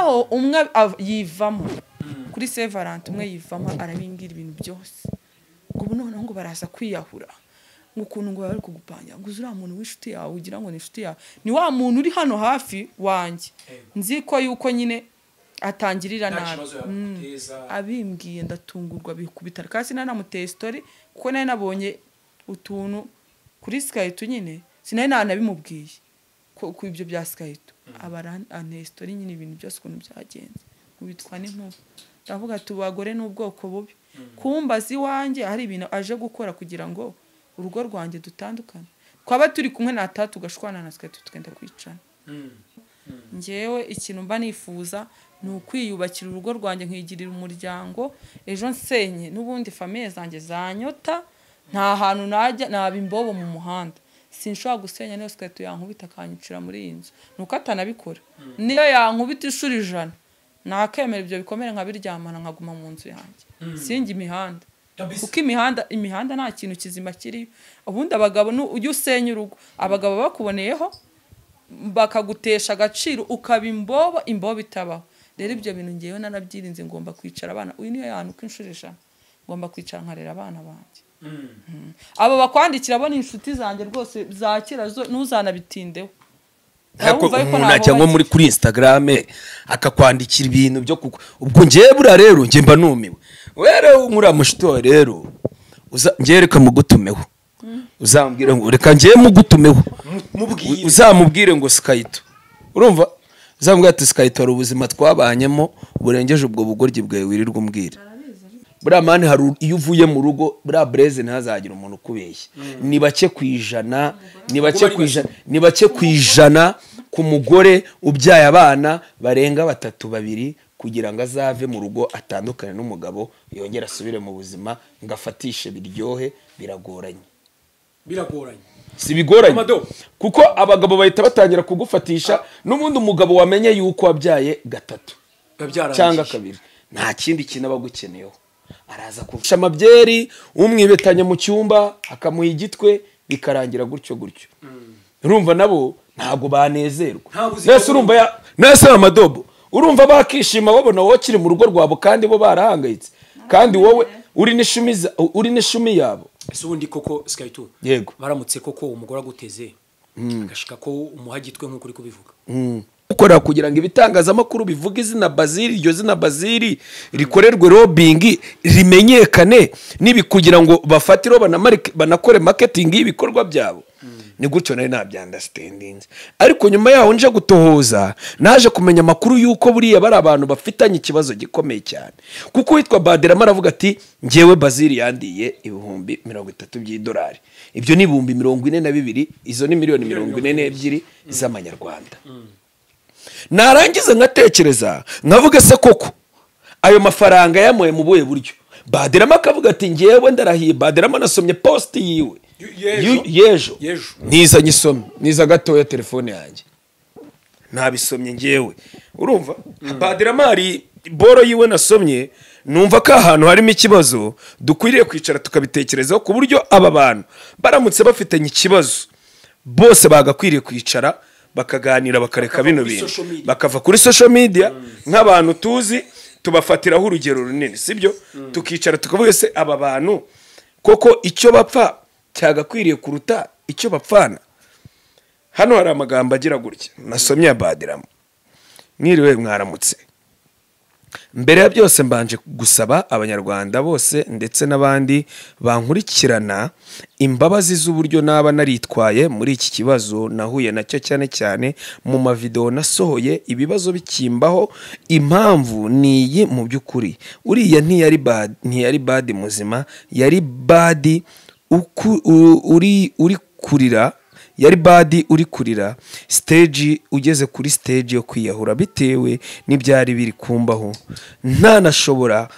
Noneho umwe yivamo kuri Saint Valentin, umwe yivamo arabimbwira ibintu byose, ngo ubu noneho ngo baraza kwiyahura, ngo ukuntu ngo bari kugupanya, ngo uriya muntu w'inshuti yawe ugira ngo ni inshuti yawe ni wa muntu uri hano hafi wanjye, nzi ko yuko nyine atangirira nabi. Abimbwiye ndatungurwa bikubita kasi, nanamuteye story kuko nari nabonye utuntu kuri Skype nyine, sinari nanabimubwiye ko ku ibyo bya Skype, aba anteye story nyine ibintu byose ukuntu byagenze, nkubitwa n'inkuba, ndavuga ati abagore n'ubwoko bubi, kumbaza iwanjye hari ibintu aje gukora kugira ngo urugo rwanjye dutandukane, twaba turi kumwe na tugashwana na Skype tukenda kwicana. Njyewe ikintu mba nifuza ni ukwiyubakira urugo rwanjye nkigirira umuryango, ejo nsenye n'ubundi famille zanjye zanyota, nta hantu najya naba imbobo mu muhanda, sinshobora gusenya niyo Skype yankubita akanyicira muri iyi nzu, nuko atanabikora, niyo yankubita inshuro 100 nakemera ibyo bikomere nkabiryamana nkaguma mu nzu yanjye, sinjye imihanda, kuko imihanda nta kintu kizima kiri. Ubundi abagabo ujya usenya urugo, abagabo bakuboneyeho bakagutesha agaciro ukaba imbobo, imbobo itabaho. Rero ibyo bintu ngewe narabyirinze, ngomba kwicara abana, uyu niyo yantu ko inshuro 100 ngomba kwicara nkarera abana banjye. Abo bakwandikira bo ni inshuti zanjye rwose zakira zo ntuzanabitindeho. Umuntu ajya nko muri kuri Instagram akakwandikira ibintu byo kuko ubwo ngewe buriya rero nge mba numiwe. Were nkura mushito rero ngewe reka mugutumeho, uzambwire ngo reka ngewe mugutumeho, uzamubwire ngo Skype, urumva uzambwira ati Skype hari ubuzima twabanyemo burengeje ubwo bugoryi bwawe wirirwa umbwira. Buriya mani hari iyo uvuye mu rugo buriya Blaise ntazagira umuntu ukubeshya, ni bake ku ijana, ni bake ku ijana, ni bake ku ijana ku mugore ubyaye abana barenga 3 2 kugira ngo azave mu rugo atandukane n'umugabo yongera asubire mu buzima ngo afatishe biryohe, biragoranye. Biragoranye. Si bigoranye kuko abagabo bahita batangira kugufatisha, n'ubundi umugabo wamenye yuko wabyaye 3 cyangwa 2 nta kindi kintu abagukeneyeho, araza kuvusha amabyeri umwibetanya mu cyumba akamuha igitwe bikarangira gutyo gutyo. Urumva nabo ntago banezerwa. Nese urumva ya nese amadobo urumva bakishima babona wowe kiri mu rugo rwabo kandi bo barahangayitse, kandi wowe uri n'ishumi uri n'ishumi yabo. Ese ubundi koko Skype yego baramutse koko umugore aguteze agashika ko umuha gitwe nkuko uri kubivuga, ukora kugira ngo ibitangazamakuru bivuge izina Bazili, iryo zina Bazili rikorerwe lobbying rimenyekane, nibi kugira ngo bafatire banakore marketing y'ibikorwa byabo. Ni gutyo nari nabya-understandinze, ariko nyuma yaho nje gutohoza naje kumenya amakuru yuko buriya bari abantu bafitanye ikibazo gikomeye cyane, kuko witwa Baderama aravuga ati ngewe Bazili yandiye 30,000 by'idolari, ibyo ni 42,000, izo ni miliyoni 42 z'amanyarwanda. Narangiza nkatekereza nkavuga se koko ayo mafaranga yamuye mu buhe buryo? Baderama akavuga ati ngewe ndarahiye. Baderama nasomye post yiwe yejo niza nyisomye niza gatoya telefone yanjye nabisomye ngewe, urumva Baderama ari boro yiwe nasomye, numva ko ahantu harimo ikibazo dukwiriye kwicara tukabitekerezaho, ku buryo aba bantu baramutse bafitanye ikibazo bose bagakwiriye kwicara bakaganira bakareka bino bintu, bakava kuri social media nk'abantu tuzi tubafatiraho urugero runini, sibyo? Tukicara tukavuga se aba bantu koko icyo bapfa cyagakwiriye kuruta icyo bapfana. Hano hari amagambo agira gutya nasomye ya Baderama: mwiriwe mwaramutse, mbere ya byose mbanje gusaba abanyarwanda bose ndetse n'abandi bankurikirana imbabazi z'uburyo naba naritwaye muri iki kibazo nahuye nacyo, cyane cyane mu mavideo nasohoye ibibazo bikimbaho. Impamvu niyi mu by'ukuri uriya ntiyari bad muzima, yari bad uri kurira, yari badi uri kurira stage, ugeze kuri stage yo kwiyahura bitewe n'ibyari biri kumbaho, ntanashobora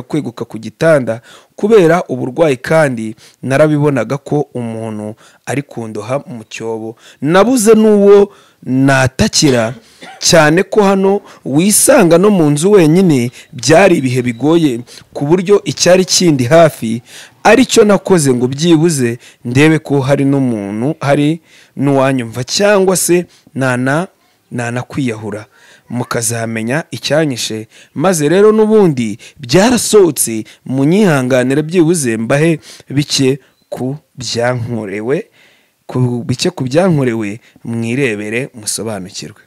kweguka ku gitanda kubera uburwayi, kandi narabibonaga ko umuntu ari kundoha mu cyobo, nabuze n'uwo natakira, cyane ko hano wisanga no mu nzu wenyine byari ibihe bigoye, ku buryo icyari kindi hafi aricyo nakoze ngo byibuze ndebe ko hari n'umuntu hari n'uwanyumva cyangwa se nana nanakwiyahura mukazamenya icyanyishe. Maze rero n'ubundi byarasohotse, munyihanganire byibuze mbahe bike ku byankorewe, ku bike ku byankorewe, mwirebere musobanukirwe.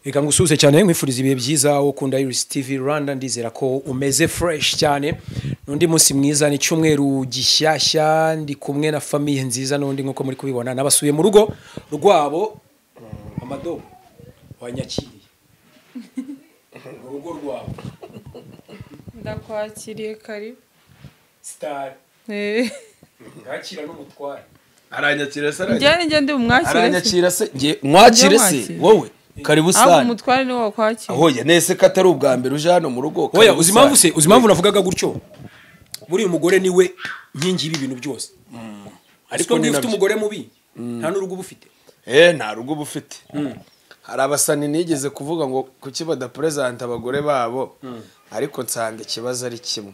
Reka ngusuhuze cyane nkwifuriza ibihe byiza ukunda Iris TV Rwanda, ndizera ko umeze fresh cyane. N'undi munsi mwiza, ni cyumweru gishyashya, ndi kumwe na famille nziza n'undi nkuko muri kubibona nabasuye mu rugo rwabo. Amadobo wanyakiriye mu rugo rwabo, ndakwakiriye karibu star ngakira n'umutware aranyakira se, njye ndi umwakire, aranyakira se, nge mwakire se wowe, karibu sana. Sana umutware ni wowe kwakira. Oya nese ko atari ubwa mbere uje hano mu rugo. Oya uzi impamvu se, uzi impamvu navugaga gutyo, buri umugore niwe nkingi y'ibi bintu byose. Ariko niba ufite umugore mubi nta n'urugo uba ufite. Nta rugo uba ufite. Hari abasani nigeze kuvuga ngo kuki badapresenta abagore babo, ariko nsanga ikibazo ari kimwe.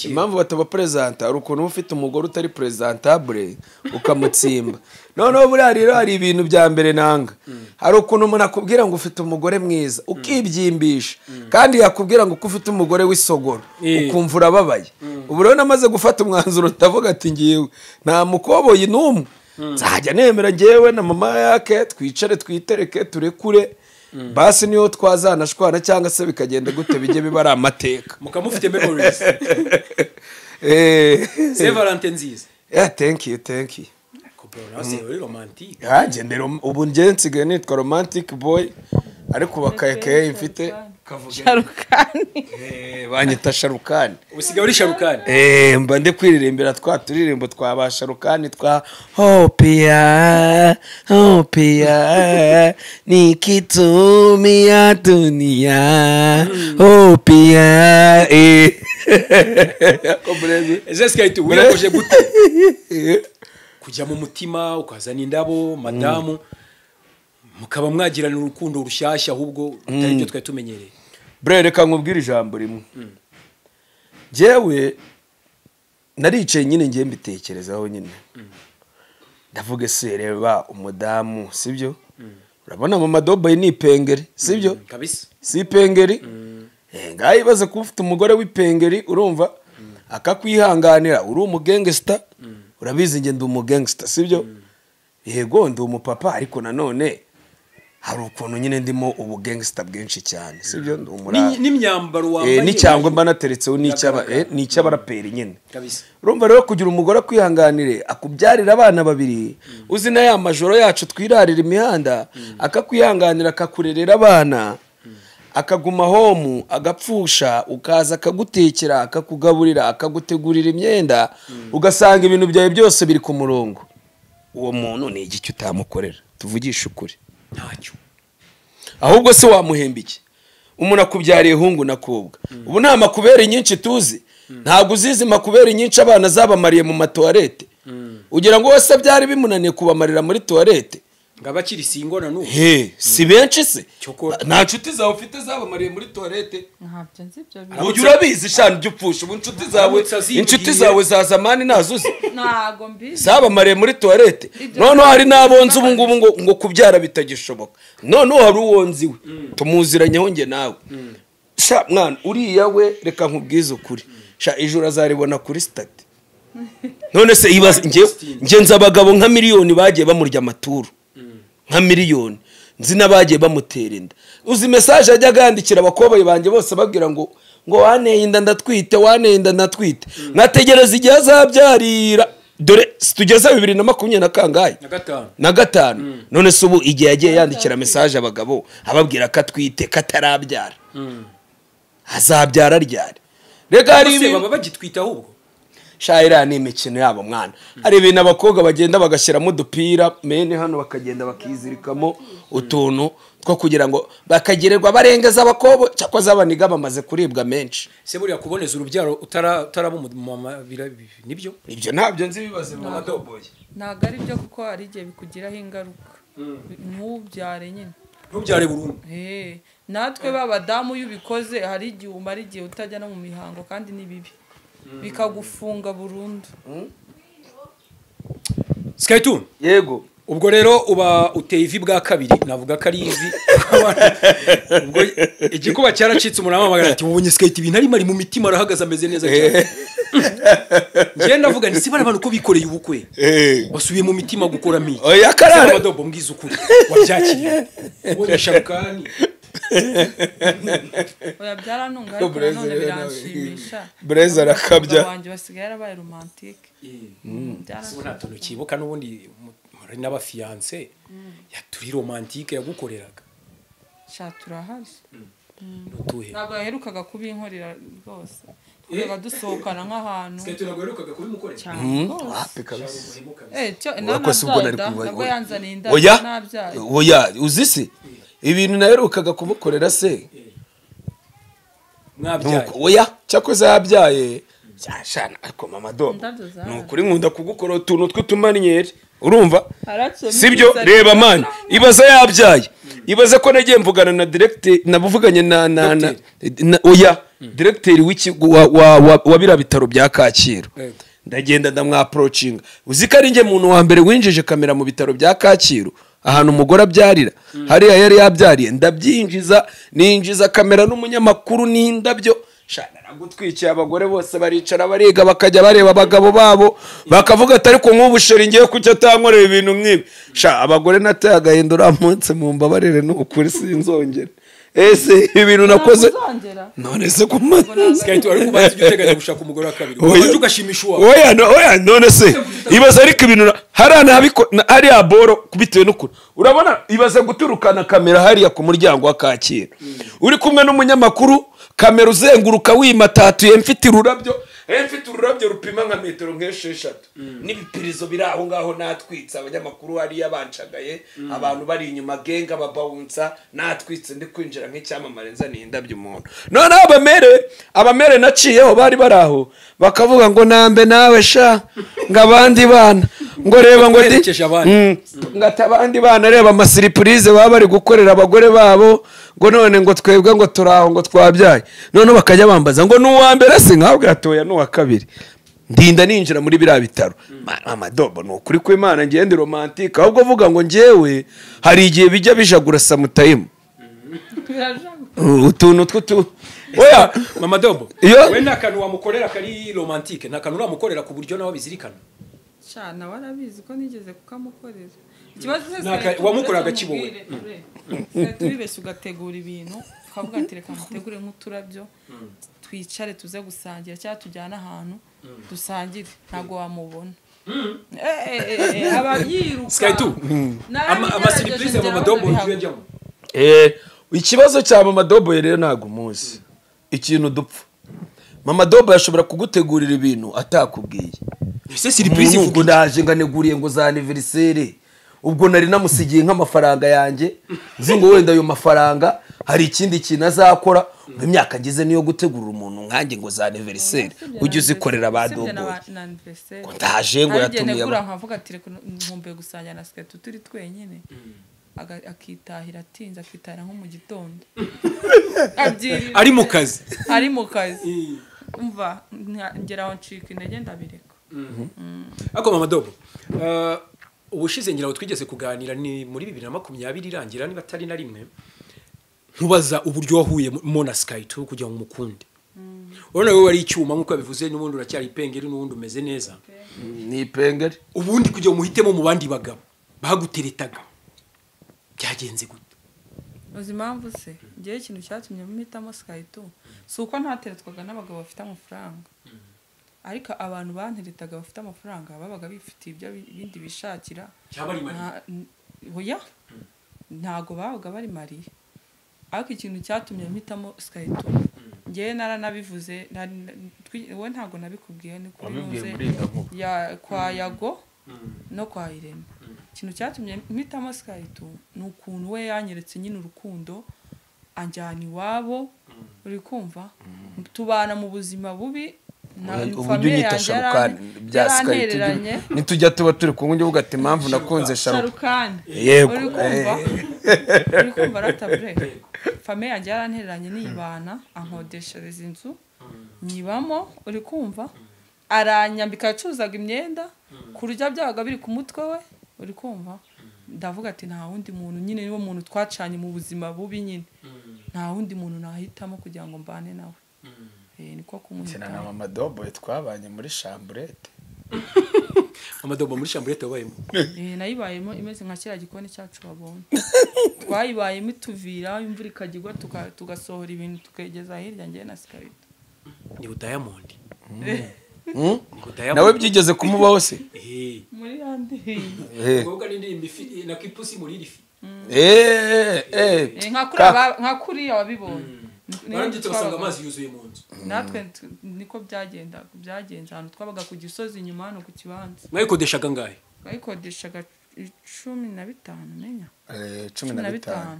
Impamvu batabapresenta ari ukuntu ufite umugore utari presentable ukamutsimba. Noneho buriya rero hari ibintu bya mbere nanga. Hari ukuntu umuntu akubwira ngo ufite umugore mwiza ukibyimbisha, kandi yakubwira ngo ko ufite umugore w'isogoro ukumva urababaye. Ubu rero namaze gufata umwanzuro ndavuga ati ngiwe nta mukoboyi n'umwe nzajya nemera, ngewe na mama yake twicare twitereke turekure, basi niyo twazanashwana cyangwa se bikagenda gute bijye biba ari amateka. Mukamufite memories. Saint Valentin nziza. Yeah, thank you, thank you. Ko romantic. Ngendera ubu nge nsigaye nitwa romantic boy, ariko bakayekeye mfite kavuga Sharukani. Banyita Sharukani. Usigaye uri Sharukani. Mba ndi kwiririmbira twa turirimbo twa ba Sharukani twa Hopia Hopia nikitumia dunia Hopia. Jessica itu wirakoje gute kujya mu mutima ukazana indabo madamu mukaba mwagirana urukundo rushyashya ahubwo utari byo twari tumenyereye? Bre reka nkubwire ijambo rimwe. Jewe naricaye nyine ngiye mbitekerezaho nyine. Ndavuga se reba umudamu, sibyo? Urabona mama Doboy ni ipengeri, sibyo? Kabisa. Si ipengeri? Ngaye ibaze kuba ufite umugore w'ipengeri, urumva? Akakwihanganira, uri umugangster. Urabizi nge ndi umugangster, sibyo? Yego ndi umupapa ariko nanone hari ukuntu nyine ndimo ubugangster bwinshi cyane, sibyo? Ndi umurara n'imyambaro wambaye n'icyangwe mba nateretseho n'icy'abaraperi nyine. Kabisa. Urumva rero kugira umugore akwihanganire akubyarira abana babiri, uzi na ya majoro yacu twirarira imihanda, akakwihanganira akakurerera abana, akaguma home agapfusha, ukaza akagutekera akakugaburira akagutegurira imyenda, ugasanga ibintu byawe byose biri ku murongo. Uwo muntu ni igiki utamukorera? Tuvugishe ukuri. Ntacyo. Ahubwo se wamuhemba iki? Umuntu akubyariye hungu nakobwa. Ubu nta makubere nyinshi tuzi. Ntabwo uzizi makubere nyinshi abana zabamariye mu matoilette. Ugira ngo wese byari bimunaniye kubamarira muri toilette. Ngabakiri singona n'ubu. Si benshi se. Nta nshuti zawe ufite zabamariye muri toilette. Ntabyo nzi ibyo bintu. Ujya urabizi shana ibyo upfusha ubu inshuti zawe, inshuti zawe za zamani nazuzi. Ntago mbizi. Zabamariye muri toilette. None hari nabonze ubu ngubu ngo kubyara bitagishoboka. None hari uwonzi we. Tumuziranyeho nge nawe. Sha mwana uriya we reka nkubwize ukuri. Sha ijuru azaribona kuri stade. None se ibaze nge nzi abagabo nka miliyoni bagiye bamurya amaturu. Nka miliyoni nzi nabagiye bamutera inda. Uzi message ajya yandikira abakoboyi banjye bose babwira ngo waneye inda ndatwite, waneye inda ndatwite. Nategereza igihe azabyarira. Dore tugeze 2020 na kangahe? Na gatanu. None se ubu igihe yagiye yandikira message abagabo ababwira ko atwite katarabyara. Azabyara ryari? Rega hari ibi baba bagitwita ahubwo. Shaira ni imikino yabo mwana. Hari ibintu abakobwa bagenda bagashyiramo udupira mene hano bakagenda bakizirikamo utuntu two kugira ngo bakagererwa barengeza abakobo cyakwa zabaniga bamaze kuribwa menshi. Se buriya kuboneza urubyaro utaraba umumama nibyo? Ibyo ntabyo nzi bibaze mama Doboy. Ntago ari byo kuko ari igihe bikugiraho ingaruka. Ntubyare nyine. Ntubyare burundu. Natwe babadamu iyo ubikoze hari igihe umara igihe utajya no mu mihango kandi ni bibi. Bikagufunga burundu. Sky2 yego. Ubwo rero uba uteye ivi bwa kabiri, navuga ko ari ivi. Ubwo igikuba cyaracitse, umuntu aramamagara ati ubonye Sky2 ibintu arimo ari mu mitima arahagaze ameze neza cyane. Njye ndavuga nti sibara abantu ko bikoreye ubukwe basubiye mu mitima gukora miki. Oya karara Madobo mbwiza ukuri wabyakiriye ubonye Sharukani. Oya byarantunga ariko nanone biranshimisha. Breza arakabya. Wanjye basigaye yarabaye romantique. Nta tuntu kibuka n'ubundi muri n'abafiance yaturi romantique yagukoreraga. Sha turahari. Nutuhe. Ntabwo yaherukaga kubinkorera rwose. Twajyaga dusohokana nk'ahantu. Sky2 ntabwo yaherukaga kubimukorera. Wapi kabisa. Cyo nabwo yanzaniye inda nabyaye. Oya uzi se ibintu naherukaga kumukorera se mwabyaye. Oya cyakoze yabyaye. Cyashana ariko mama dobo nukuri nkunda kugukora utuntu tw'utumanyeri urumva sibyo. Reba man ibaza yabyaye, ibaza ko nagiye mvugana na directeur nabuvuganye na oya directeur w'iki wa bira bitaro bya Kacyiru. Ndagenda ndamwaapproachinga. Uzi ko ari nge muntu wa mbere winjije kamera mu bitaro bya Kacyiru ahantu umugore abyarira hariya yari yabyariye, ndabyinjiza ninjiza kamera n'umunyamakuru n'indabyo. Shana nagutwikiye abagore bose baricara bariga bakajya bareba abagabo babo bakavuga ati ariko nk'ubu sheri ngiye kucyo atankorera ibintu nk'ibi. Sha abagore nateye agahindura munsi mu mbabarire n'ukuri sinzongera. Ese ibintu nakoze none se kuma Sky2 ari kubanza uteganya gushaka umugore wa kabiri ubanza ugashimisha uwawe. Oya oya none se ibaza ariko ibintu harana ari aboro bitewe n'ukuri urabona ibaza guturukana kamera hariya ku muryango wa Kacyiru uri kumwe n'umunyamakuru, kamera uzenguruka wimatatuye mfite ururabyo rupima nka metero nk'esheshatu n'ibipirizo biri aho ngaho natwitse abanyamakuru hariya bancagaye abantu bari inyuma genga babawunsa natwitse ndi kwinjira nk'icyamamare nzaniye indabyo umuntu. None abamere naciyeho bari baraho bakavuga ngo nambe nawe sha ngo abandi bana ngo reba ngo ngata abandi bana reba amasiripurize baba bari gukorera abagore babo ngo none ngo twebwe ngo turaho ngo twabyaye. None bakajya bambaza ngo nuwa mbere se nkabwira toya nuwa kabiri. Ndinda ninjira muri biriya bitaro. Mama dobo ni ukuri kw'Imana ngiye ndi romantique ahubwo vuga ngo njyewe hari igihe bijya bijagura samutayimu utuntu tw'utu. Oya mama dobo we nta kantu wamukorera kari romantique, nta kantu uramukorera ku buryo nawe bizirikana. Sha nawe arabizi ko nigeze kukamukorera. Ikibazo se wamukoraga kibowe turibeshye ugategura ibintu ukavuga ati reka mutegure nk'uturabyo twicare tuze gusangira cyangwa tujyane ahantu dusangire, ntabwo wamubona. Aba yiruka. Sky2 amasiripurize mama dobo ujyamo. Ikibazo cya mama dobo rero ntabwo umuzi ikintu dupfa. Mama dobo yashobora kugutegurira ibintu atakubwiye. Ese surprise ivuga ndaje nganeguriye ngo za anniversaire ubwo nari namusigiye nk'amafaranga yanjye nzi ngo wenda ayo mafaranga hari ikindi kintu azakora mu myaka ngize niyo gutegurira umuntu nkanjye ngo za anniversaire ujye uzikorera ba dobo ngo ndaje ngo yatumiye nkavuga ati reka nkumbuye gusangira na Sky2 turi twenyine, akitahira atinze akitahira nko mu gitondo ari mu kazi ari mu kazi umva ngera aho ncika intege ndabireka. Ako mama dobo ubushize ngira ngo twigeze kuganira ni muri 2020 irangira niba atari na rimwe nkubaza uburyo wahuye mo na Sky2 kugira ngo umukunde. Urabona wewe wari icyuma nkuko yabivuze n'ubundi uracyari ipengeri n'ubundi umeze neza. Ni ipengeri ubundi kugira ngo umuhitemo mu bandi bagabo baguteretaga byagenze gute? Uzi impamvu se ngiye ikintu cyatumye mpitamo Sky2 si uko ntateretwaga n'abagabo bafite amafaranga, ariko abantu banteretaga bafite amafaranga babaga bifitiye ibyo bindi bishakira. Oya ntago babaga bari mariye. Ariko ikintu cyatumye mpitamo Sky2 ngiye naranabivuze we ntago nabikubwiye ni kuri ya kwa Yago no kwa Irene. Ikintu cyatumye mpitamo Sky2 ni ukuntu we yanyeretse nyine urukundo anjyana iwabo uri kumva tubana mu buzima bubi. Uburyo unyita Sharukani bya Sky2 nitujya tuba turi kumwe uvuga ati impamvu nakunze Sharukani. Yego uri kumva ratabre famille yanjye yarantereranye nibana ankodeshereza inzu Nyibamo uri kumva aranyambika, yacuruzaga imyenda, kurya byabaga biri ku mutwe we, uri kumva. Ndavuga ati nta wundi muntu nyine, niwo muntu twacanye mu buzima bubi nyine, nta wundi muntu nahitamo kugira ngo mbane nawe. Niko Sina na kumuhitamo. Mama Dobo twabanye muri chambrette. Mama Dobo muri chambrette wabayemo? Nayibayemo imeze nka kiriya gikoni cyacu wabonye. Twayibayemo ituvira, imvura ikajya igwa tugasohora ibintu tukegeza hirya, njye na Sikarito. Ni Diamond. Ni Diamond. Nawe byigeze kumubaho se? Eh. Muri ya ndirimbo. Ngoga n'indirimbo ifi na kipusi muri iri fi. Nka kuriya wabibonye. Barangije basanga amazi yuzuye mu nzu. Natwe niko byagenda, byagenze ahantu twabaga ku gisozi inyuma hano ku kibanza. Mwayikodeshaga ngahe? Twayikodeshaga 15 menya. 15.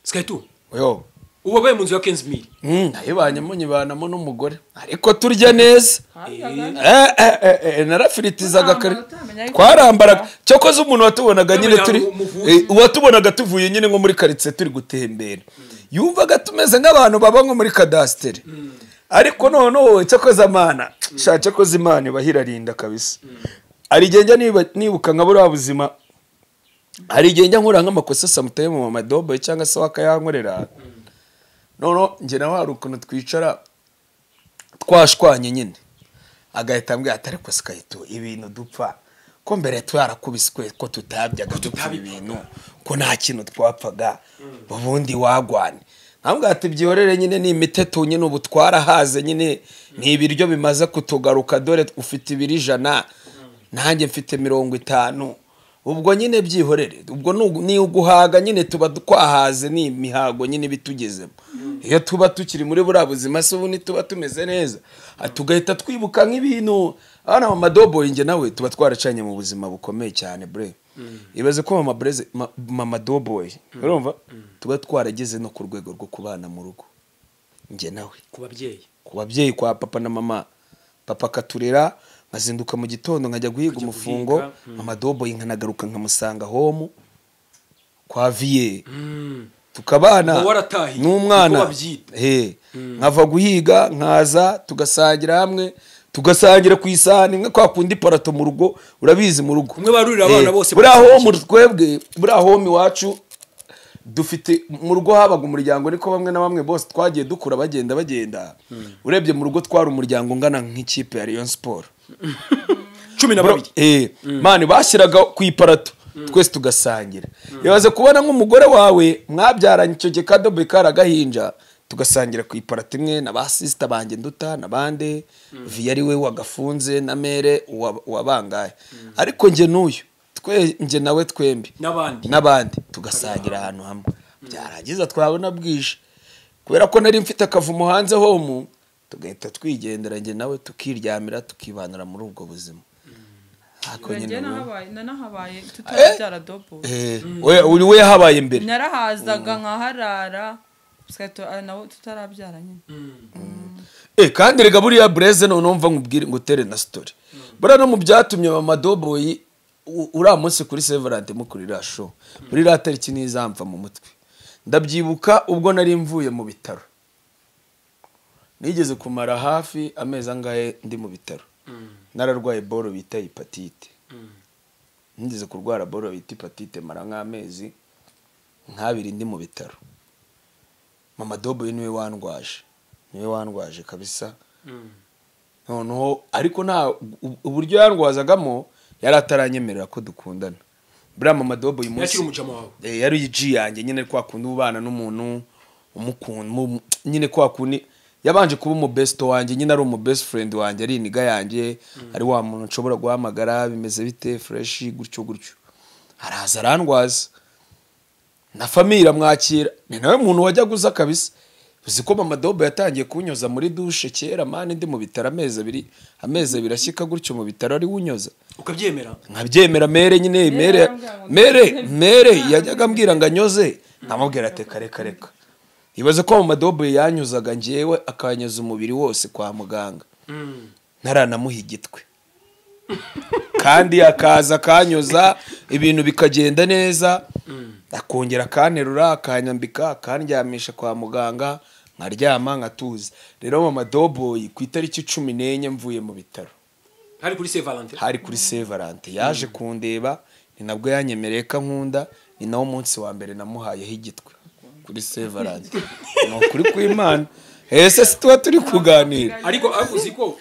Sky2. Yo. Ubu wabaye mu nzu ya 15000. Nayibanyemo nyibanamo n'umugore. Ariko turya neza. Narafiritizaga kare. Twarambaraga. Cyokoze umuntu watubonaga nyine turi uwatubonaga tuvuye nyine nko muri quartier turi gutembera. Yumvaga tumeze nk'abantu baba nko muri cadastre. Ariko noneho cyokoze amana, sha cyokoze Imana bahirarinda kabisa. Ari igihe nibuka nka buriya buzima, hari igihe njya nkora nk'amakosa samutaye mu Mama Dobo cyangwa se wakayankorera. Noneho njye nawe hari ukuntu twicara twashwanye nyine, agahita ambwira ati ariko Sky2 ibintu dupfa ko mbere twarakubiswe ko tutabyaga dupfa ibintu ko nta kintu twapfaga ubundi wagwane. Ntabwo ati byihorere nyine ni imiteto nyine ubu twarahaze nyine ni ibiryo bimaze kutugaruka, dore ufite ibiri 100 nanjye mfite 50, ubwo nyine byihorere, ubwo ni uguhaga nyine tuba twahaze ni imihago nyine bitugezemo. Iyo tuba tukiri muri buriya buzima se ubu tuba tumeze neza, tugahita twibuka nk'ibintu. Hano Mama Dobo njye nawe tuba twaracanye mu buzima bukomeye cyane bre. Ibaze ko Mama Breze Mama Dobo urumva tuba twarageze no ku rwego rwo kubana mu rugo njye nawe, ku babyeyi kwa papa na mama. Papa katurera, nkazinduka mu gitondo nkajya guhiga umufungo, Mama Dobo nkanagaruka nkamusanga home kwa vie tukabana n'umwana. Nkava guhiga nkaza tugasangira hamwe, tugasangira ku isahani imwe kwa kundi parato mu rugo, urabizi mu rugo umwe barurira abana bose. Buriya home twebwe, buriya home iwacu dufite mu rugo habaga umuryango, niko bamwe na bamwe bose twagiye dukura bagenda bagenda. Urebye mu rugo twari umuryango ungana nk'ikipe ya Rayon Sport 12. Mani bashyiraga ku iparato twese tugasangira. Yabaze kubona nk'umugore wawe mwabyaranye icyo gihe Kadobo karagahinja, tugasangira ku iparato imwe na ba sister banjye nduta nabande vi ari we wagafunze na mere wabangaye, ariko nge n'uyu twe nge nawe twembi n'abandi tugasangira ahantu hamwe. Byarangiza twabona bwije kubera ko nari mfite akavumo hanze home, tugahita twigendera nge nawe tukiryamira tukibanira muri ubwo buzima. Nanahabaye tutarabyara Dobo. Uri we yahabaye mbere. Narahazaga nkaharara nawe tutarabyara nyine. Kandi rega buriya Breze none mva nkubwire ngo utere na story. Buriya no mu byatumye Mama Dobo uriya munsi kuri Severante mukurira show, muri iriya tariki nizamva mu mutwe. Ndabyibuka ubwo nari mvuye mu bitaro. Nigeze kumara hafi amezi angahe ndi mu bitaro. Nararwaye boro bita hepatite. Nigeze kurwara boro bita hepatite mara nk'amezi nk'abiri ndi mu bitaro. Mama Dobo niwe wandwaje. Niwe wandwaje kabisa. Noneho ariko nta uburyo yandwazagamo yari ataranyemerera ko dukundana. Buriya Mama Dobo uyu munsi yari G yanjye nyine, kwa kundi ubana n'umuntu umukunda nyine, kwa kundi yabanje kuba umu best wanjye nyine, ari umu best friend wanjye, ari iniga yanjye, ari wa muntu nshobora guhamagara bimeze bite fresh gutyo gutyo. Araza arandwaza na famille iramwakira, ni nawe muntu wajya guza kabisa. Uzi ko Mama Dobo yatangiye kunyoza muri douche kera mani ndi mu bitaro amezi abiri ashyika gutyo mu bitaro ari unyoza. Ukabyemera? Nkabyemera mere nyine, mere yajyaga ambwira ngo anyoze, nkamubwira ati reka reka. Ibaze ko Mama Dobo yanyuzaga njyewe akanyoza umubiri wose kwa muganga. Ntaranamuha igitwe. Kandi akaza akanyoza ibintu bikagenda neza, akongera akanterura akanyambika akandyamisha kwa muganga, Nkaryama nkatuza. Rero Mama Doboy ku itariki 14 mvuye mu bitaro. Hari kuri Saint Valentin. Hari kuri Saint Valentin yaje kundeba, ni nabwo yanyemereye ka nkunda, ni nawo munsi wa mbere namuhayeho igitwe kuri Saint Valentin. Ni ukuri kw'Imana. Ese si tuba turi kuganira. Ariko avuze ko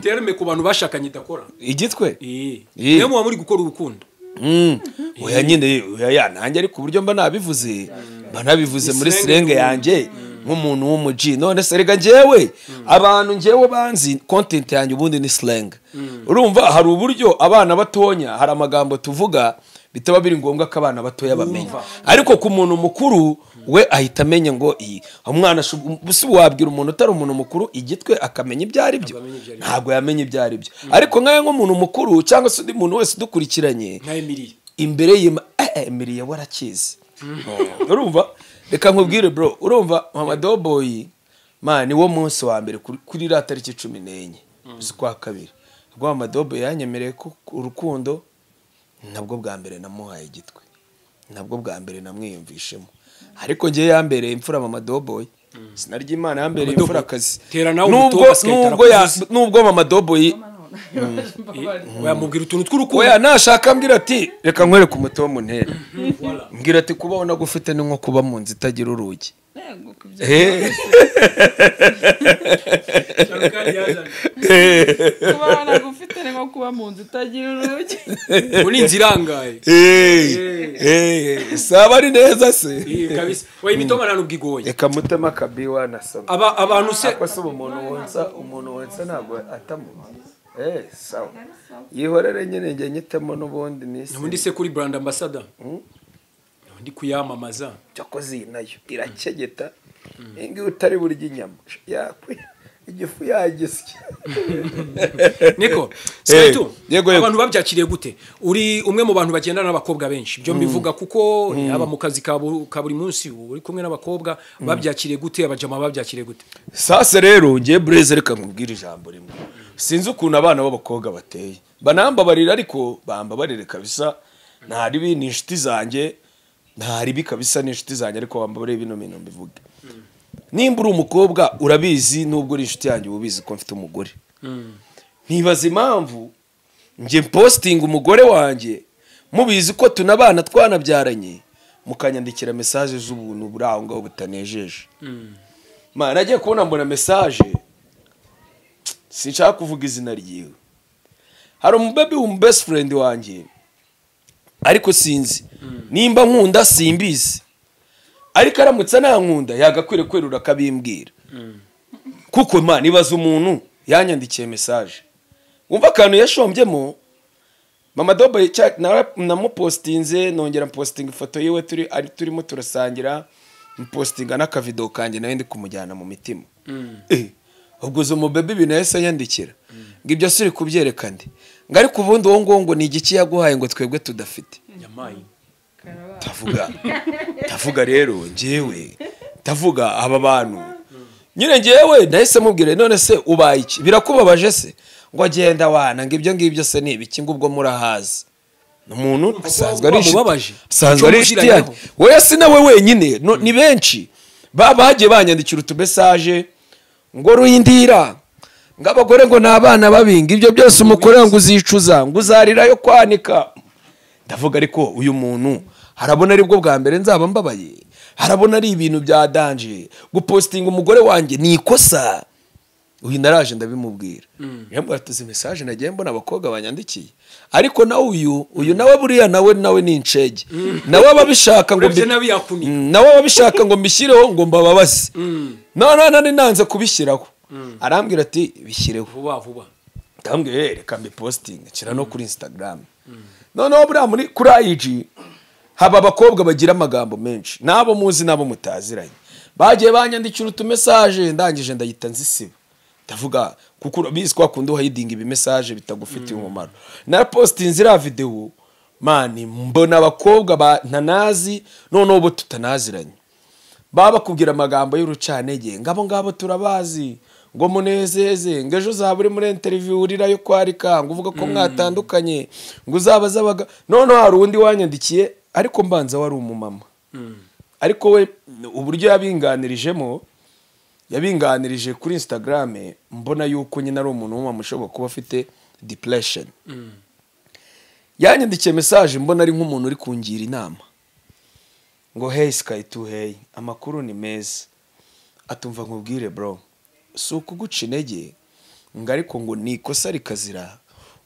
terme ku bantu bashakanye idakora. Igitwe? Niyo muba muri gukora urukundo. Oya nyine oya nanjye ariko uburyo mba nabivuze, mba nabivuze muri slang yanjye nk'umuntu w'umuji. None se rega njyewe abantu njyewe banzi content yanjye ubundi ni slang. Urumva hari uburyo abana batonya hari amagambo tuvuga bitaba biri ngombwa ko abana batoya bamenya. Ariko ku muntu mukuru we ahita amenya ngo iyi umwana si wabwira umuntu utari umuntu mukuru igitwe akamenya ibyo ari byo, ntabwo yamenya ibyo ari byo. Ariko nkaye nk'umuntu mukuru cyangwa se undi muntu wese dukurikiranye nka Emilie imbere ye Emilie warakizi. Urumva reka nkubwire bro, urumva Mama Doboy man ni wo munsi wa mbere kuri ra tariki 14 z'ukwa kabiri rwa Mama Doboy yanyemereye ko urukundo nabwo bwa mbere namuhaye igitwe, nabwo bwa mbere namwiyumvishemo. Ariko ngiye yambereye imfura Mama Doboy, sinarya Imana yambereye imfura kazi. Nubwo Mama Doboy wamubwira utuntu tw'urukundo, oya nashaka mbwira ati reka nkwereke umutomo ntera, mbwira ati kubaho nagufite ni nko kuba mu nzu itagira urugi. Kubaho nagufite ni nko kuba mu nzu itagira urugi. Uri inzu irangaye. Saba ari neza se. Kabisa. Oya imitoma nta nubwo igoye. Reka mutema kabiwa nasoma. Abantu se ako se umuntu wonsa ntabwo atamuzi. Sawa. Yihorere nyine njye nyitemo n'ubundi nisi. Nubundi se kuri brand ambassador. Ndi kuyamamaza. Cyakoze iyi nayo irakegeta. Ingi utari burya inyama. Yakwe igifu yagisye. Niko, Skyto, abantu babyakiriye gute? Uri umwe mu bantu bagendana n'abakobwa benshi. Byo mbivuga kuko aba mu kazi ka buri munsi uri kumwe n'abakobwa, babyakiriye gute? Abajama babyakiriye gute? Sasa rero ngiye Blaze reka nkubwire ijambo rimwe. Sinzi ukuntu abana b'abakobwa bateye. Banambabarira ariko bambabarire kabisa. Ntari bi ni inshuti zanjye, ntari bi kabisa ni inshuti zanjye ariko bambabarire bino bintu mbivuge. Nimba uri umukobwa urabizi nubwo uri inshuti yanjye ubizi ko mfite umugore. Ntibaza impamvu nge posting umugore wanjye mubizi ko tunabana twanabyaranye mukanyandikira message z'ubuntu buri aho ngaho butanejeje. Mana nagiye kubona mbona message sinshaka kuvuga izina ryiwe. Hari umubaby um best friend wanjye ariko sinzi nimba nkunda simbizi. Ariko aramutse nankunda yagakwire kwerura akabimbwira. Kuko man ibaza umuntu yanyandikiye message. Umva akantu yashombyemo Mama Doboy namupostinze nongera posting ifoto yiwe turi ari turimo turasangira mpostinga n'akavideo kanjye nawe ndi kumujyana mu mitima. Ubwo zo mu baby ibintu yahise yandikira. Ngo ibyo suri kubyereka ndi. Ngo ariko ubundi uwo ngo ngo ni igiki yaguhaye ngo twebwe tudafite. Nyamayi. Tavuga rero njyewe tavuga aba bantu nyine njyewe nahise mubwire none se ubaye iki birakubabaje se ngo agenda wana ngo ibyo ngibyo se ni ibiki ngo ubwo murahazi umuntu asanzwe ari asanzwe ari inshuti yanjye oya si nawe wenyine ni benshi bagiye banyandikira utu message ngo ruhindira ngo abagore ngo n'abana babinga ibyo byose umukorera ngo uzicuza ngo uzarirayo kwanika. Ndavuga ariko uyu muntu harabona aribwo bwa mbere nzaba mbabaye, harabona ari ibintu bya danger gupostinga umugore wanjye ni ikosa. Uyu naraje ndabimubwira yambwira ati message nagiye mbona abakobwa banyandikiye ariko nawe uyu nawe buriya nawe ni incege nawe ababishaka ngo nawe ababishaka ngo mbishyireho ngo mbababaze none nanze kubishyiraho. Arambwira ati bishyireho vuba vuba. Ndambwira reka mbiposting kira no kuri Instagram. Noneho buriya muri kuri IG haba abakobwa bagira amagambo menshi nabo muzi nabo mutaziranye bagiye banyandikira utu message ndangije ndayita nzisiba. Ndavuga kuko urabizi kwa kundi uhidinga ibi message bitagufitiye umumaro. Na postinze ira video mani mbona abakobwa ntanazi noneho bo tutanaziranye baba bakubwira amagambo y'urucanege ngabo ngabo turabazi ngo munezeze ngo ejo uzaba uri muri interview urirayo kwarika ngo uvuga ko mwatandukanye ngo uzabaza abaga. Noneho hari undi wanyandikiye ariko mbanza wari umumama ariko we uburyo yabinganirijemo Yabinganirije kuri Instagram, mbona yuko nyine ari umuntu w'umumama ushobora kuba afite depression. Yanyandikiye message mbona ari nk'umuntu uri kungira inama ngo hey Sky2, hey, amakuru ni meza. Atumva nkubwire bro, si ukuguca intege ngo ariko ngo ni ikosa rikazira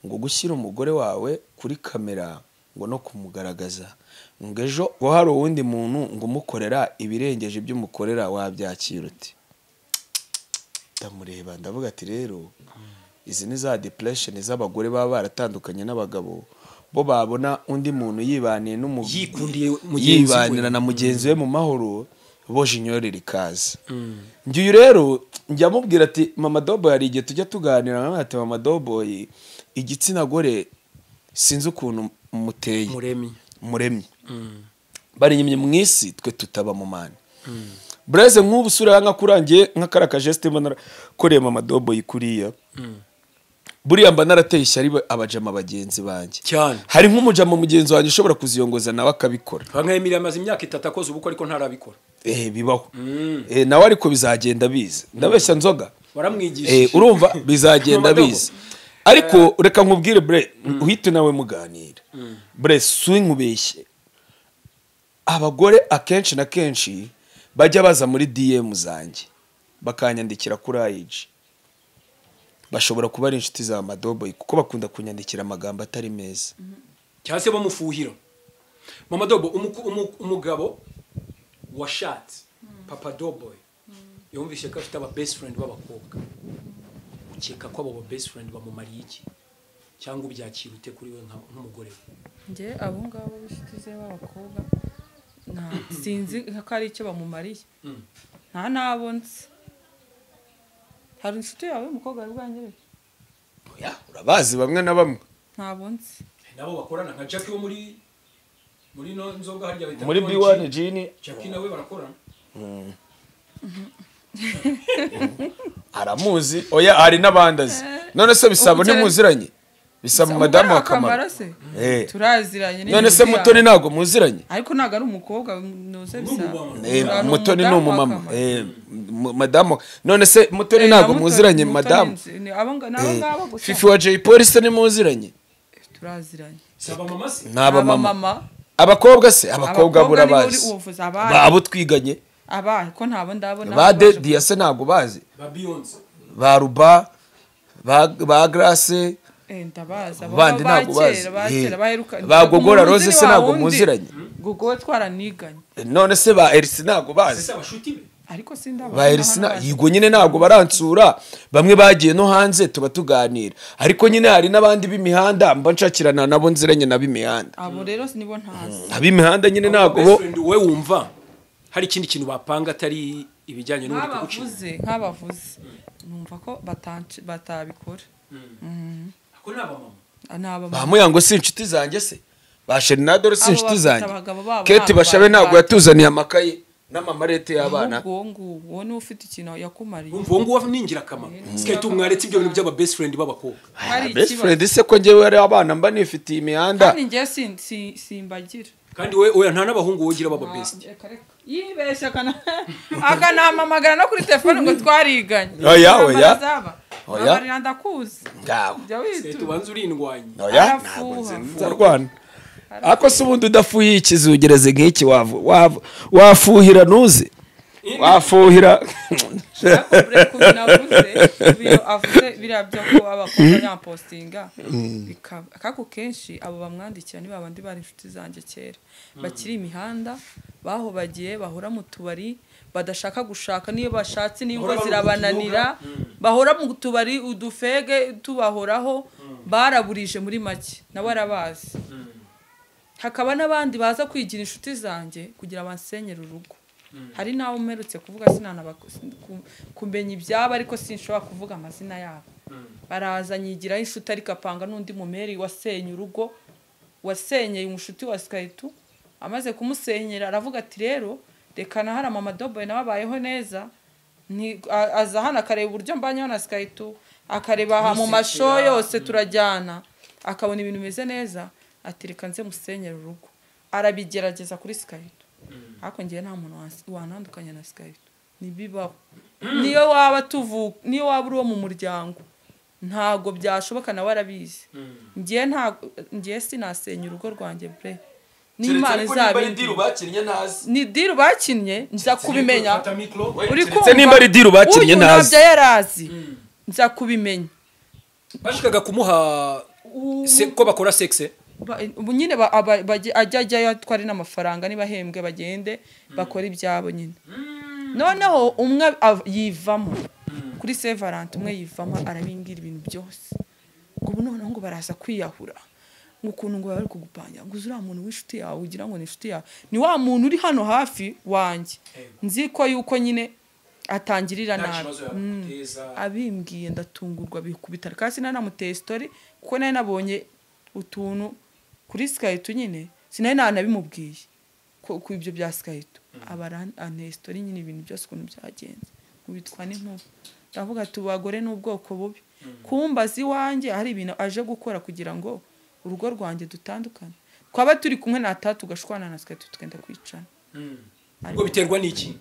ngo gushyira umugore wawe kuri kamera ngo no kumugaragaza, ngo ejo ngo hari uwundi muntu ngo umukorera ibirengeje ibyo umukorera wabyakira uti? Ndamureba ndavuga ati rero izi ni za depression z'abagore baba baratandukanye n'abagabo, bo babona undi muntu yibaniye yikundiye mugenzi we, yibanira na mugenzi we mu mahoro, bo jinyore rikaza. Njye uyu rero njya mubwira ati Mama Doboy, hari igihe tujya tuganira nkamwe ati Mama Doboy, igitsina gore sinzi ukuntu muteye, muremye barinyimye mu isi twe tutaba mu mana. Blaise nk'ubu sura nka kurangiye nka karaka geste mbona narakoreye Mama Doboy kuriya, buriya mba narateye ishyari abajama bagenzi banjye cyane. Hari nk'umujama mugenzi wanjye ushobora kuziyongoza nawe akabikora. Nka Emily amaze imyaka 3 akoze ubukwe ariko ntarabikora. Bibaho. Nawe ariko bizagenda biza. Ndabeshya nzoga waramwigishije. Urumva bizagenda biza. Ariko reka nkubwire bre, uhite nawe muganira. Bre sinkubeshye, abagore akenshi na kenshi bajya baza muri DM zanjye bakanyandikira kuri IG, bashobora kuba ari inshuti za Mama Doboy kuko bakunda kunyandikira amagambo atari meza cyangwa se bamufuhira. Mama Dobo, umugabo washatse Papa Doboy yumvise ko afite aba best friend b'abakobwa, ukeka ko abo best friend bamumariye iki cyangwa ubyakira ute kuri we nk'umugore we? Nge abo ngabo b'inshuti ze b'abakobwa sinzi ko ari icyo bamumariye, nta nabo nzi. Hari inshuti yawe y'umukobwa wari bwanyereke? Oya, urabazi bamwe na bamwe. Ntabwo nzi. Nabo bakorana nka Jackie wo muri no nzoga harya bita muri B1 Gin. Jackie nawe barakorana. Aramuzi. Oya hari n'abandazi. None se bisabo ntimuziranye? Bisaba madamu wa Kamaro. Turaziranye. None se Mutoni ntago muziranye? Ariko ntago ari umukobwa nuze bisaba. Mutoni ni umumama. Madamu. None se Mutoni ntago muziranye madamu? Abo gusa. Fifi wa Jay Polly se nimuziranye? Turaziranye. Saba mama se? Naba mama. Abakobwa se? Abakobwa burabazi. Abo twiganye. Aba ko ntabo ndabona. Ba Diya se ntago bazi. Ba Beyonce. Ba Ruba, ba Grace. Ndabaza bandi ntago bazi. Ba Gogora Rose se ntago muziranye? Gogo twaraniganye. None se ba Elsie ntago bazi? Se abashuti be? Ariko sindaba. Ba Elsie yigo nyine ntago baransura, bamwe bagiye no hanze tuba tuganira. Ariko nyine hari nabandi b'imihanda mba nshakirana nabo nziranye nab'imihanda. Abo rero nibo ntazi. Ab'imihanda nyine ntago bo. We wumva hari ikindi kintu bapanga atari ibijyanye n'uri kugucira. Nkabavuze numva ko batabikora. Ako naba mama. Ba Muyango si inshuti zanjye se? Ba Sherinadoro si inshuti zanjye? Keti Bashabe ntabwo yatuzaniye amakaye n'amamarete y'abana. Ubwo nguwo ni ufite ikintu yakumariye. Umva nguwo ningira akamaro. Sky2 mwaretse ibyo bintu by'aba best friend b'abakobwa. Best friend se ko njyewe ari abana mba nifitiye imihanda. Kandi njye simbagira. Kandi we oya nta n'abahungu wogira baba best. Yibeshya akanamamagara no kuri telefone ngo twariganye. Oya oya. Oya. Ndakuzi. Ngaho. Tubanze urindwanye. Oya ntabwo nzarwana. Ako se ubundi udafuye ikizugereze nk'iki wafuhira nuze wafuhira. Avuze biriya byo ko abakobwa yampostinga kako kenshi abo bamwandikira ni babandi bari inshuti zanjye kera bakiri imihanda baho bagiye bahora mu tubari badashaka gushaka, niyo bashatse n'ingo zirabananira, bahora mu tubari udufege tubahoraho, baraburije muri make nabo arabazi. Hakaba n'abandi baza kwigira inshuti zanjye kugira bansenyere urugo. Hari nawe mperutse kuvuga sinana kumenya ibyaba ariko sinshobora kuvuga amazina yabo. Baraza nyigira inshuti ariko apanga n'undi mumeri wasenye urugo, wasenyeye umushuti wa Sky2, amaze kumusenyera aravuga ati rero reka nahara Mama Doboy nababayeho neza, ni aza hano akareba uburyo mbanyeho na Sky2, akareba mu masho yose turajyana, akabona ibintu bimeze neza, ati reka nze musenyere urugo. Arabigerageza kuri Sky2. Ariko ngiye nta muntu wanandukanya na Sky2. Ntibibaho. Niyo waba tuvuka, niyo waba uri uwo mu muryango, ntago byashoboka, nawe arabizi. Ngiye ntago, ngiye sinasenya urugo rwanjye bre. N'Imana Keretse izabimbwira. ariko nimba ari deal bakinnye ntazi. Ni deal bakinnye, nza kubimenya. Fata micro. Uri Keretse kumva? nimba ari deal bakinnye Uyu ntazi. ntabyo yarazi, nza kubimenya. Bashakaga kumuha se, ko bakora sexe. Ubu nyine ajya ajyayo atware n'amafaranga, niba ahembwe bagende bakore ibyabo nyine. Noneho umwe yivamo kuri Saint Valentin, umwe yivamo arabimbwira ibintu byose, ngo ubu noneho ngo baraza kwiyahura, ngo ukuntu ngo bari kugupanga, ngo uzi uriya muntu w'inshuti yawe ugira ngo ni inshuti yawe, ni wa muntu uri hano hafi wanjye, nzi ko yuko nyine atangirira Nta nabi. kibazo yaguteza. Abimbwiye ndatungurwa bikubita kasi, nanamuteye story kuko nari nabonye utuntu kuri Skype nyine, sinari nanabimubwiye ko ku ibyo bya Skype, aba anteye story nyine ibintu byose ukuntu byagenze, nkubitwa n'inkuba, ndavuga ati abagore ni ubwoko bubi, kumbaza iwanjye hari ibintu aje gukora kugira ngo urugo rwanjye dutandukane, twaba turi kumwe nataha tugashwana na Skype tukenda kwicana. Ubwo biterwa n'iki?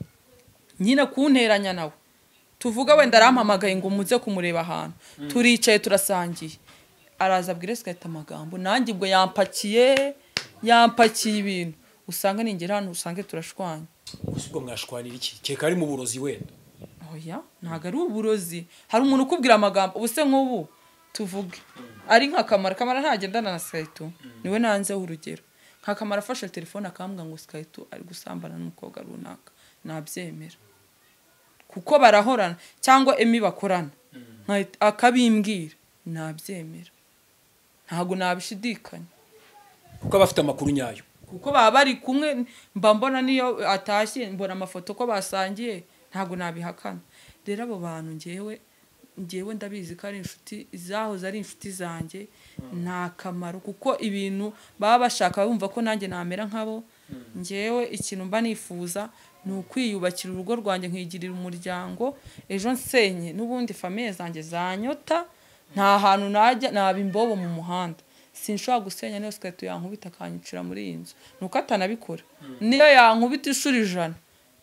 Nyine kunteranya nawe, tuvuga wenda arampamagaye ngo muze kumureba ahantu, turicaye turasangiye, araza abwira Skype amagambo, nanjye ubwo yampakiye ibintu, usanga ningera hano usange turashwanya. Gusa ubwo mwashwanira iki? Keka ari mu burozi wenda. Oya, ntabwo ari uburozi. Hari umuntu ukubwira amagambo, ubuse nk'ubu tuvuge ari nka Kamara, Kamara ntagendana na Skype, niwe nanzeho urugero. Nka Kamara afashe telefone akambwira ngo Skype ari gusambana n'umukobwa runaka, nabyemera kuko barahorana, cyangwa Emi bakorana, akabimbwira nabyemera, ntabwo nabishidikanya Kuko abafite amakuru nyayo. Kuko baba bari kumwe, mba mbona niyo atashye mbona amafoto ko basangiye, ntabwo nabihakana. Rero abo bantu ngewe ndabizi ko ari inshuti zahoze ari inshuti zanjye, nta kamaro, kuko ibintu baba bashaka bumva ko nanjye namera nkabo. Ngewe ikintu mba nifuza ni ukwiyubakira urugo rwanjye, nkigirira umuryango, ejo nsenye n'ubundi famille zanjye zanyota, nta hantu najya naba imbobo mu muhanda. Sinshobora gusenya niyo Skype yankubita akanyicira muri iyi nzu, nuko atanabikora. Niyo yankubita inshuro 100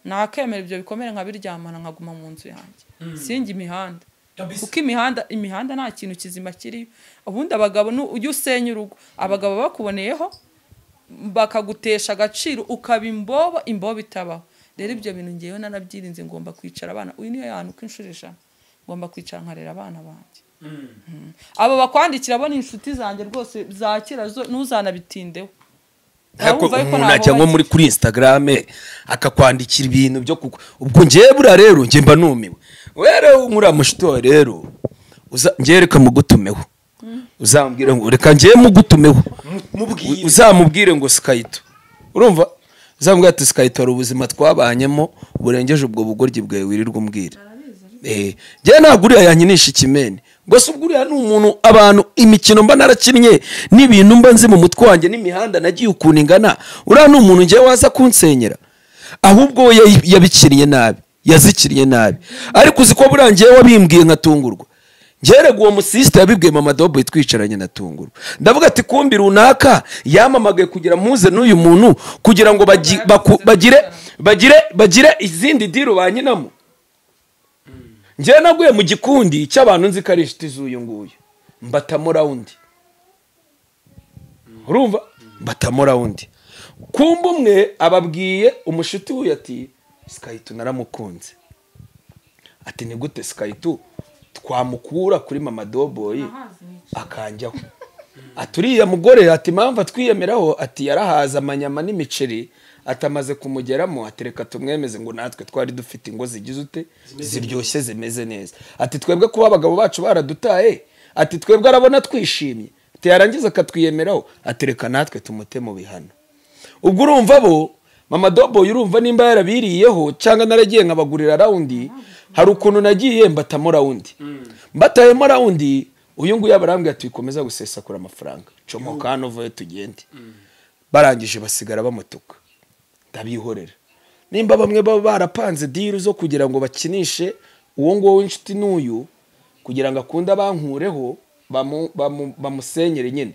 nakemera ibyo bikomere nkabiryamana, nkaguma mu nzu yanjye, sinjye imihanda. Kuko imihanda nta kintu kizima kiriyo. Ubundi abagabo ujya usenya urugo, abagabo bakuboneyeho bakagutesha agaciro, ukaba imbobo, imbobo itabaho. Rero ibyo bintu ngewe narabyirinze, ngomba kwicara abana, uyu niyo yantu uko inshuro 100 ngomba kwicara nkarera abana banjye. Abo bakwandikira bo ni inshuti zanjye rwose za kera, zo ntuzanabitindeho. Ariko Urumva yuko umuntu ntaho ajya nko muri bajya. kuri Instagram akakwandikira ibintu byo kuko ubwo ngewe buriya rero nge mba numiwe. Rero nkuriya mushuti wawe rero ngewe reka mugutumeho, uzambwire ngo reka ngewe mugutumeho, Mubwire. uzamubwire ngo Skype, urumva uzamubwire ati Skype hari ubuzima twabanyemo burengeje ubwo bugoryi bwawe wirirwa umbwira. Njyewe ntabwo uriya yankinisha ikimene, ngo se ubwo uriya ni umuntu, abantu imikino mba narakinnye n'ibintu mba nzi mu mutwe wanjye n'imihanda nagiye ukuntu ingana, uriya ni umuntu njyewe waza kunsenyera? Ahubwo we yabikinnye nabi, yazikiriye nabi. Ariko uzi ko buriya njyewe wabimbwiye nkatungurwa, njyewe uwo musisita yabibwiye mama Dobo twicaranye natungurwa, ndavuga ati kumbi runaka yamamagaye kugira mpuze n'uyu muntu kugira ngo bagire izindi deal banyinamo. Njyewe naguye mu gikundi cy'abantu nzi ko ari inshuti z'uyu nguyu, mbatamo rawundi, urumva mbatamo rawundi, kumba umwe ababwiye umushuti w'uyu ati Skype naramukunze, ati ni gute Skype twamukura kuri mama Doboyi akanjyaho, ati uriya mugore ati impamvu atwiyemeraho ati yarahaza amanyama n'imiceri, atamaze kumugeramo, ati reka tumwemeze ngo natwe twari dufite ingo zigize ute ziryoshye zimeze neza, ati twebwe kuba abagabo bacu baradutaye, ati twebwe arabona twishimye, ati yarangiza akatwiyemeraho, ati reka natwe tumute mu bihano. Ubwo urumva bo mama Doboyi urumva nimba yarabiriyeho cyangwa naragiye nkabagurira rawundi, hari ukuntu nagiye mbatamo rawundi, mbatayemo rawundi, uyu nguyu abarambwira ati wikomeza gusesakura amafaranga, comoka hano uvuye tugende. Barangije basigara bamutuka, ndabihorera. Nimba bamwe baba barapanze deal zo kugira ngo bakinishe uwo nguwo w'inshuti n'uyu kugira ngo akunde abankureho bamusenyere nyine,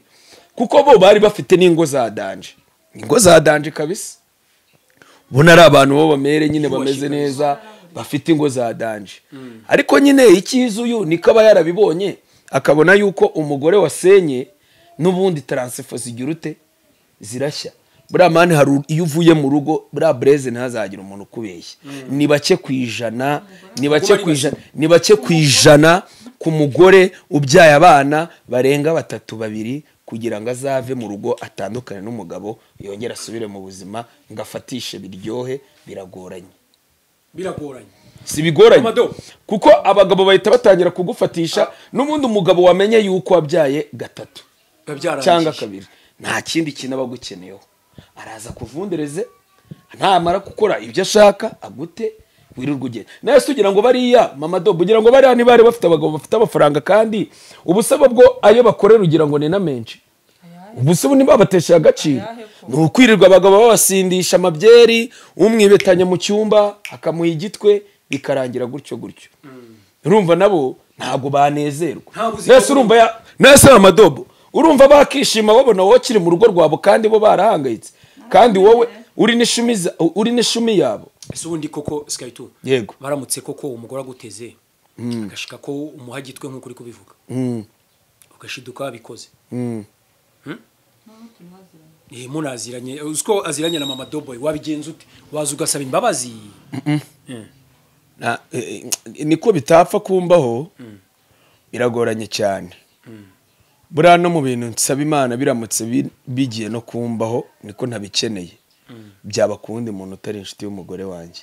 kuko bo bari bafite n'ingo za danje, ingo za danje kabisa, ubona ari abantu bo bamere nyine bameze neza, Bafite ingo za danje. Ariko nyine icyiza uyu niko aba yarabibonye, akabona yuko umugore wasenye n'ubundi transfo zigira ute zirashya. Buriya mani hari iyo uvuye mu rugo buriya Blaise ntazagira umuntu ukubeshya. Ni bake ku ijana, ni bake ku ijana, ni bake ku ijana ku mugore ubyaye abana barenga 3 2 kugira ngo azave mu rugo atandukane n'umugabo yongere asubire mu buzima ngo afatishe biryohe, biragoranye. Biragoranye. Si bigoranye kuko abagabo bahita batangira kugufatisha. N'ubundi umugabo wamenye yuko wabyaye 3 cyangwa 2 nta kindi kintu aba agukeneyeho, araza kuvundereze, ntamara gukora ibyo ashaka agute wirirwa ugenda. Nawe se ugira ngo bariya Mama Dobo, ugira ngo bariya ntibari bafite abagabo bafite amafaranga, kandi ubusaba bwo ayo bakorera ugira ngo ni na menshi. Ubusaba ntibabatesha agaciro, ni ukwirirwa abagabo babasindisha amabyeri, umwibetanya mu cyumba akamuha igitwe, bikarangira gutyo gutyo. Urumva nabo ntabwo banezerwa. Nese urumva nese Mama Dobo urumva bakishima babona wowe kiri mu rugo rwabo kandi bo barahangayitse, kandi wowe uri n'ishumi, uri n'ishumi yabo. Ese ubundi koko Sky2 yego baramutse koko umugore aguteze agashika ko umuhagitwe nkuko uri kubivuga, ugashiduka abikoze, munaziranye, uziko aziranye na Mama Dobo, wabigenza ute? Waza ugasaba imbabazi? Niko bitapfa kumbaho, biragoranye cyane. Buriya no mu bintu nsaba Imana biramutse bigiye no kumbaho niko ntabikeneye, byaba kundi muntu utari inshuti y'umugore wanjye,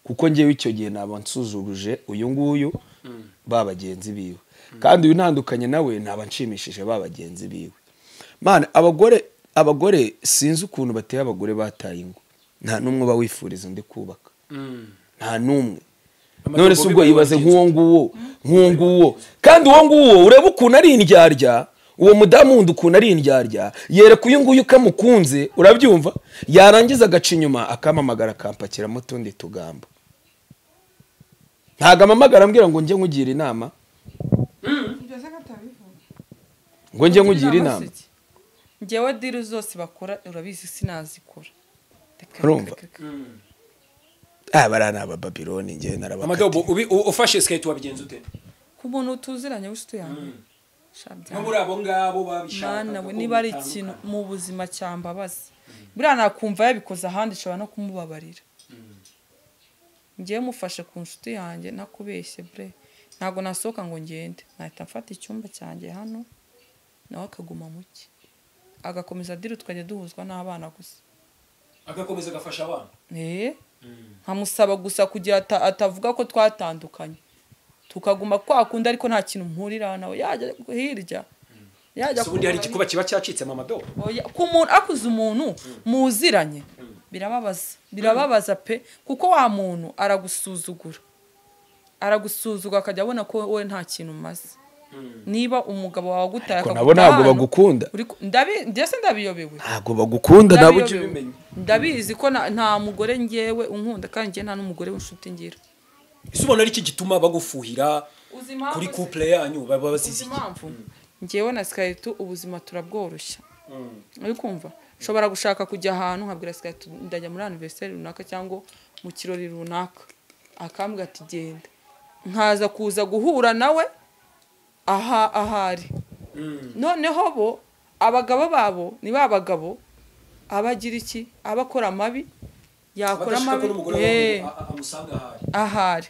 kuko ngewe icyo gihe naba nsuzuguje uyu nguyu ba bagenzi biwe, kandi uyu ntandukanye nawe naba nshimishije ba bagenzi biwe. Mana, abagore sinzi ukuntu bateye abagore bataye ingo, nta n'umwe uba wifuriza undi kubaka, nta n'umwe. None se ubwo ibaze nk'uwo nguwo, kandi uwo nguwo ureba ukuntu ari indyarya, uwo mudamu wundi ukuntu ari indyarya, yereka uyu nguyu ukamukunze, urabyumva, yarangiza agaca inyuma akampamagara akampakiramo utundi tugambo. Ntabwo amamagara ambwira ngo njye nkugira inama, ngo njye nkugira inama. Njyewe deal zose bakora urabizi sinazikora. Urumva? Bariya ni Abababiloni, njyewe narabakatiye. Mama Dobo, ufashe Sky2 wabigenza ute? Ku muntu tuziranye w'inshuti yanjye. Nko muri abo ngabo babishaka. Mana we, niba ari ikintu mu buzima cyambabaza, buriya nakumva yabikoze ahandi nshobora no kumubabarira. Ngiye mufashe ku nshuti yanjye nakubeshye bre, ntabwo nasohoka ngo ngende, nahita mfata icyumba cyanjye hano nawe akaguma muke, agakomeza deal tukajya duhuzwa n'abana gusa, agakomeza agafasha abana. Nkamusaba gusa kugira atavuga ko twatandukanye, tukaguma kwa kundi, ariko nta kintu mpurira nawe, yajya hirya yajya. Ubundi hari igikuba kiba cyacitse Mama Dobo. Oya, ku muntu akuze umuntu muziranye birababaza, birababaza pe, kuko wa muntu aragusuzugura, aragusuzugura akajya abona ko wowe nta kintu umaze. Niba umugabo wawe agutaye akagutaha, nabo ntabwo bagukunda. Ndetse ndabiyobewe, ntabwo bagukunda, nabo ujye ubimenya. Ndabizi ko nta mugore ngewe unkunda, kandi ngewe nta n'umugore w'inshuti ngira. Ese ubona ari iki gituma bagufuhira kuri couple yanyu, baba bazizi iki? Ngewe na Sky2 ubuzima turabworoshya. Uri kumva? Nshobora gushaka kujya ahantu nkabwira Sky2 ndajya muri anniversaire runaka cyangwa mu kirori runaka, akambwira ati genda, nkaza kuza guhura nawe aha ahari. Noneho bo abagabo babo ni ba bagabo abagira iki, abakora amabi, yakora amabi ahari.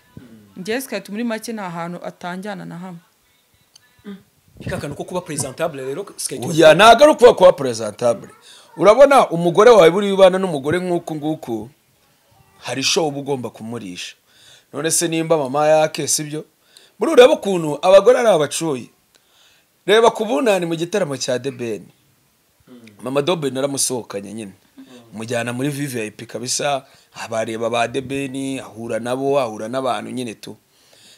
Njye Sky2 muri make nta hantu atanjyana na hamwe. Ikakantu ko kuba presentable rero Sky2. Oya, ntago ari ukuba kuba presentable. Urabona umugore wawe buri ubana n'umugore nk'uku nguku, hari show uba ugomba kumurisha. None se nimba mama yake sibyo? Muri ureba ukuntu abagore ari abacuyi. Reba kubunani mu gitaramo cya The Ben. Mama Dobo naramusohokanye nyine, mujyana muri VVIP kabisa, abareba ba The Ben, ahura nabo, ahura n'abantu nyine tu.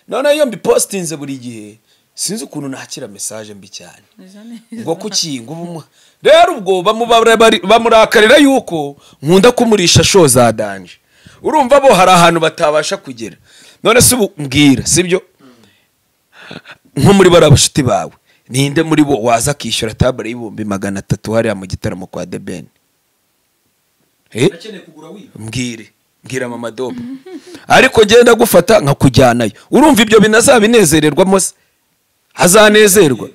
None iyo mbipostinze buri gihe sinzi ukuntu nakira message mbi cyane ngo kuki ngo rero ubwo bamurakarira yuko nkunda kumurisha show za danje. Urumva bo hari ahantu batabasha kugera. None se ubu mbwira sibyo, nko muri barabashuti bawe ninde muri bo waza akishyura tabare y'ibihumbi 300 hariya mu gitaramo kwa The Ben? Akeneye kugura wiwe. Mbwire. Mbwira mama Dobo, ariko ngenda gufata nkakujyanayo. Urumva ibyo binazabinezererwamo se? Azanezerwa,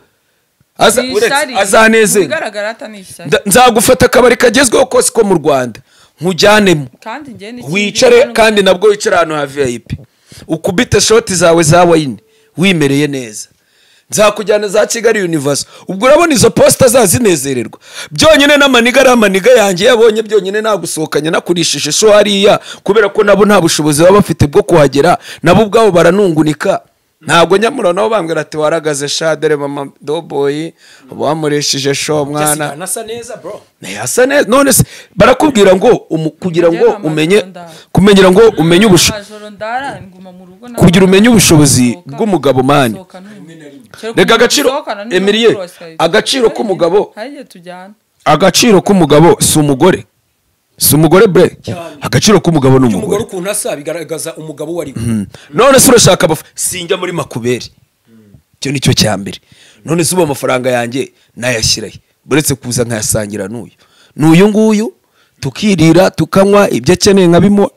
azanezerwa. Nzagufata akabari kagezweho kose ko mu Rwanda nkujyanemo, wicare, kandi nabwo wicare ahantu ha VIP, ukubite shoti zawe za wine wimereye neza. Nzakujyana za Kigali Universe. Ubwo urabona izo posta zazinezererwa byonyine n'amaniga ari amaniga yanjye yabonye byonyine nagusohokanye nakurishije sho hariya, kubera ko nabo nta bushobozi baba bafite bwo kuhagera, nabo ubwabo baranungunika. Ntabwo nyamura nabo bambwira ati waragaze sha, dore mama Doboyi wamureshije sho mwana nasa neza bro. Asa neza. None se barakubwira ngo kugira ngo umenye, kumenyera ngo umenye ubushobozi, kugira umenye ubushobozi bw'umugabo mani. Rega agaciro Emilie, agaciro k'umugabo, agaciro k'umugabo si umugore, si umugore bre, agaciro k'umugabo ni umugore. Ukuntu asa bigaragaza umugabo wari we. None se urashaka sinjya muri makuberi, icyo nicyo cya mbere. None se ubu amafaranga yanjye nayashyirahe buretse kuza nkayasangira n'uyu n'uyu nguyu, tukirira tukanywa ibyo akeneye nkabimo,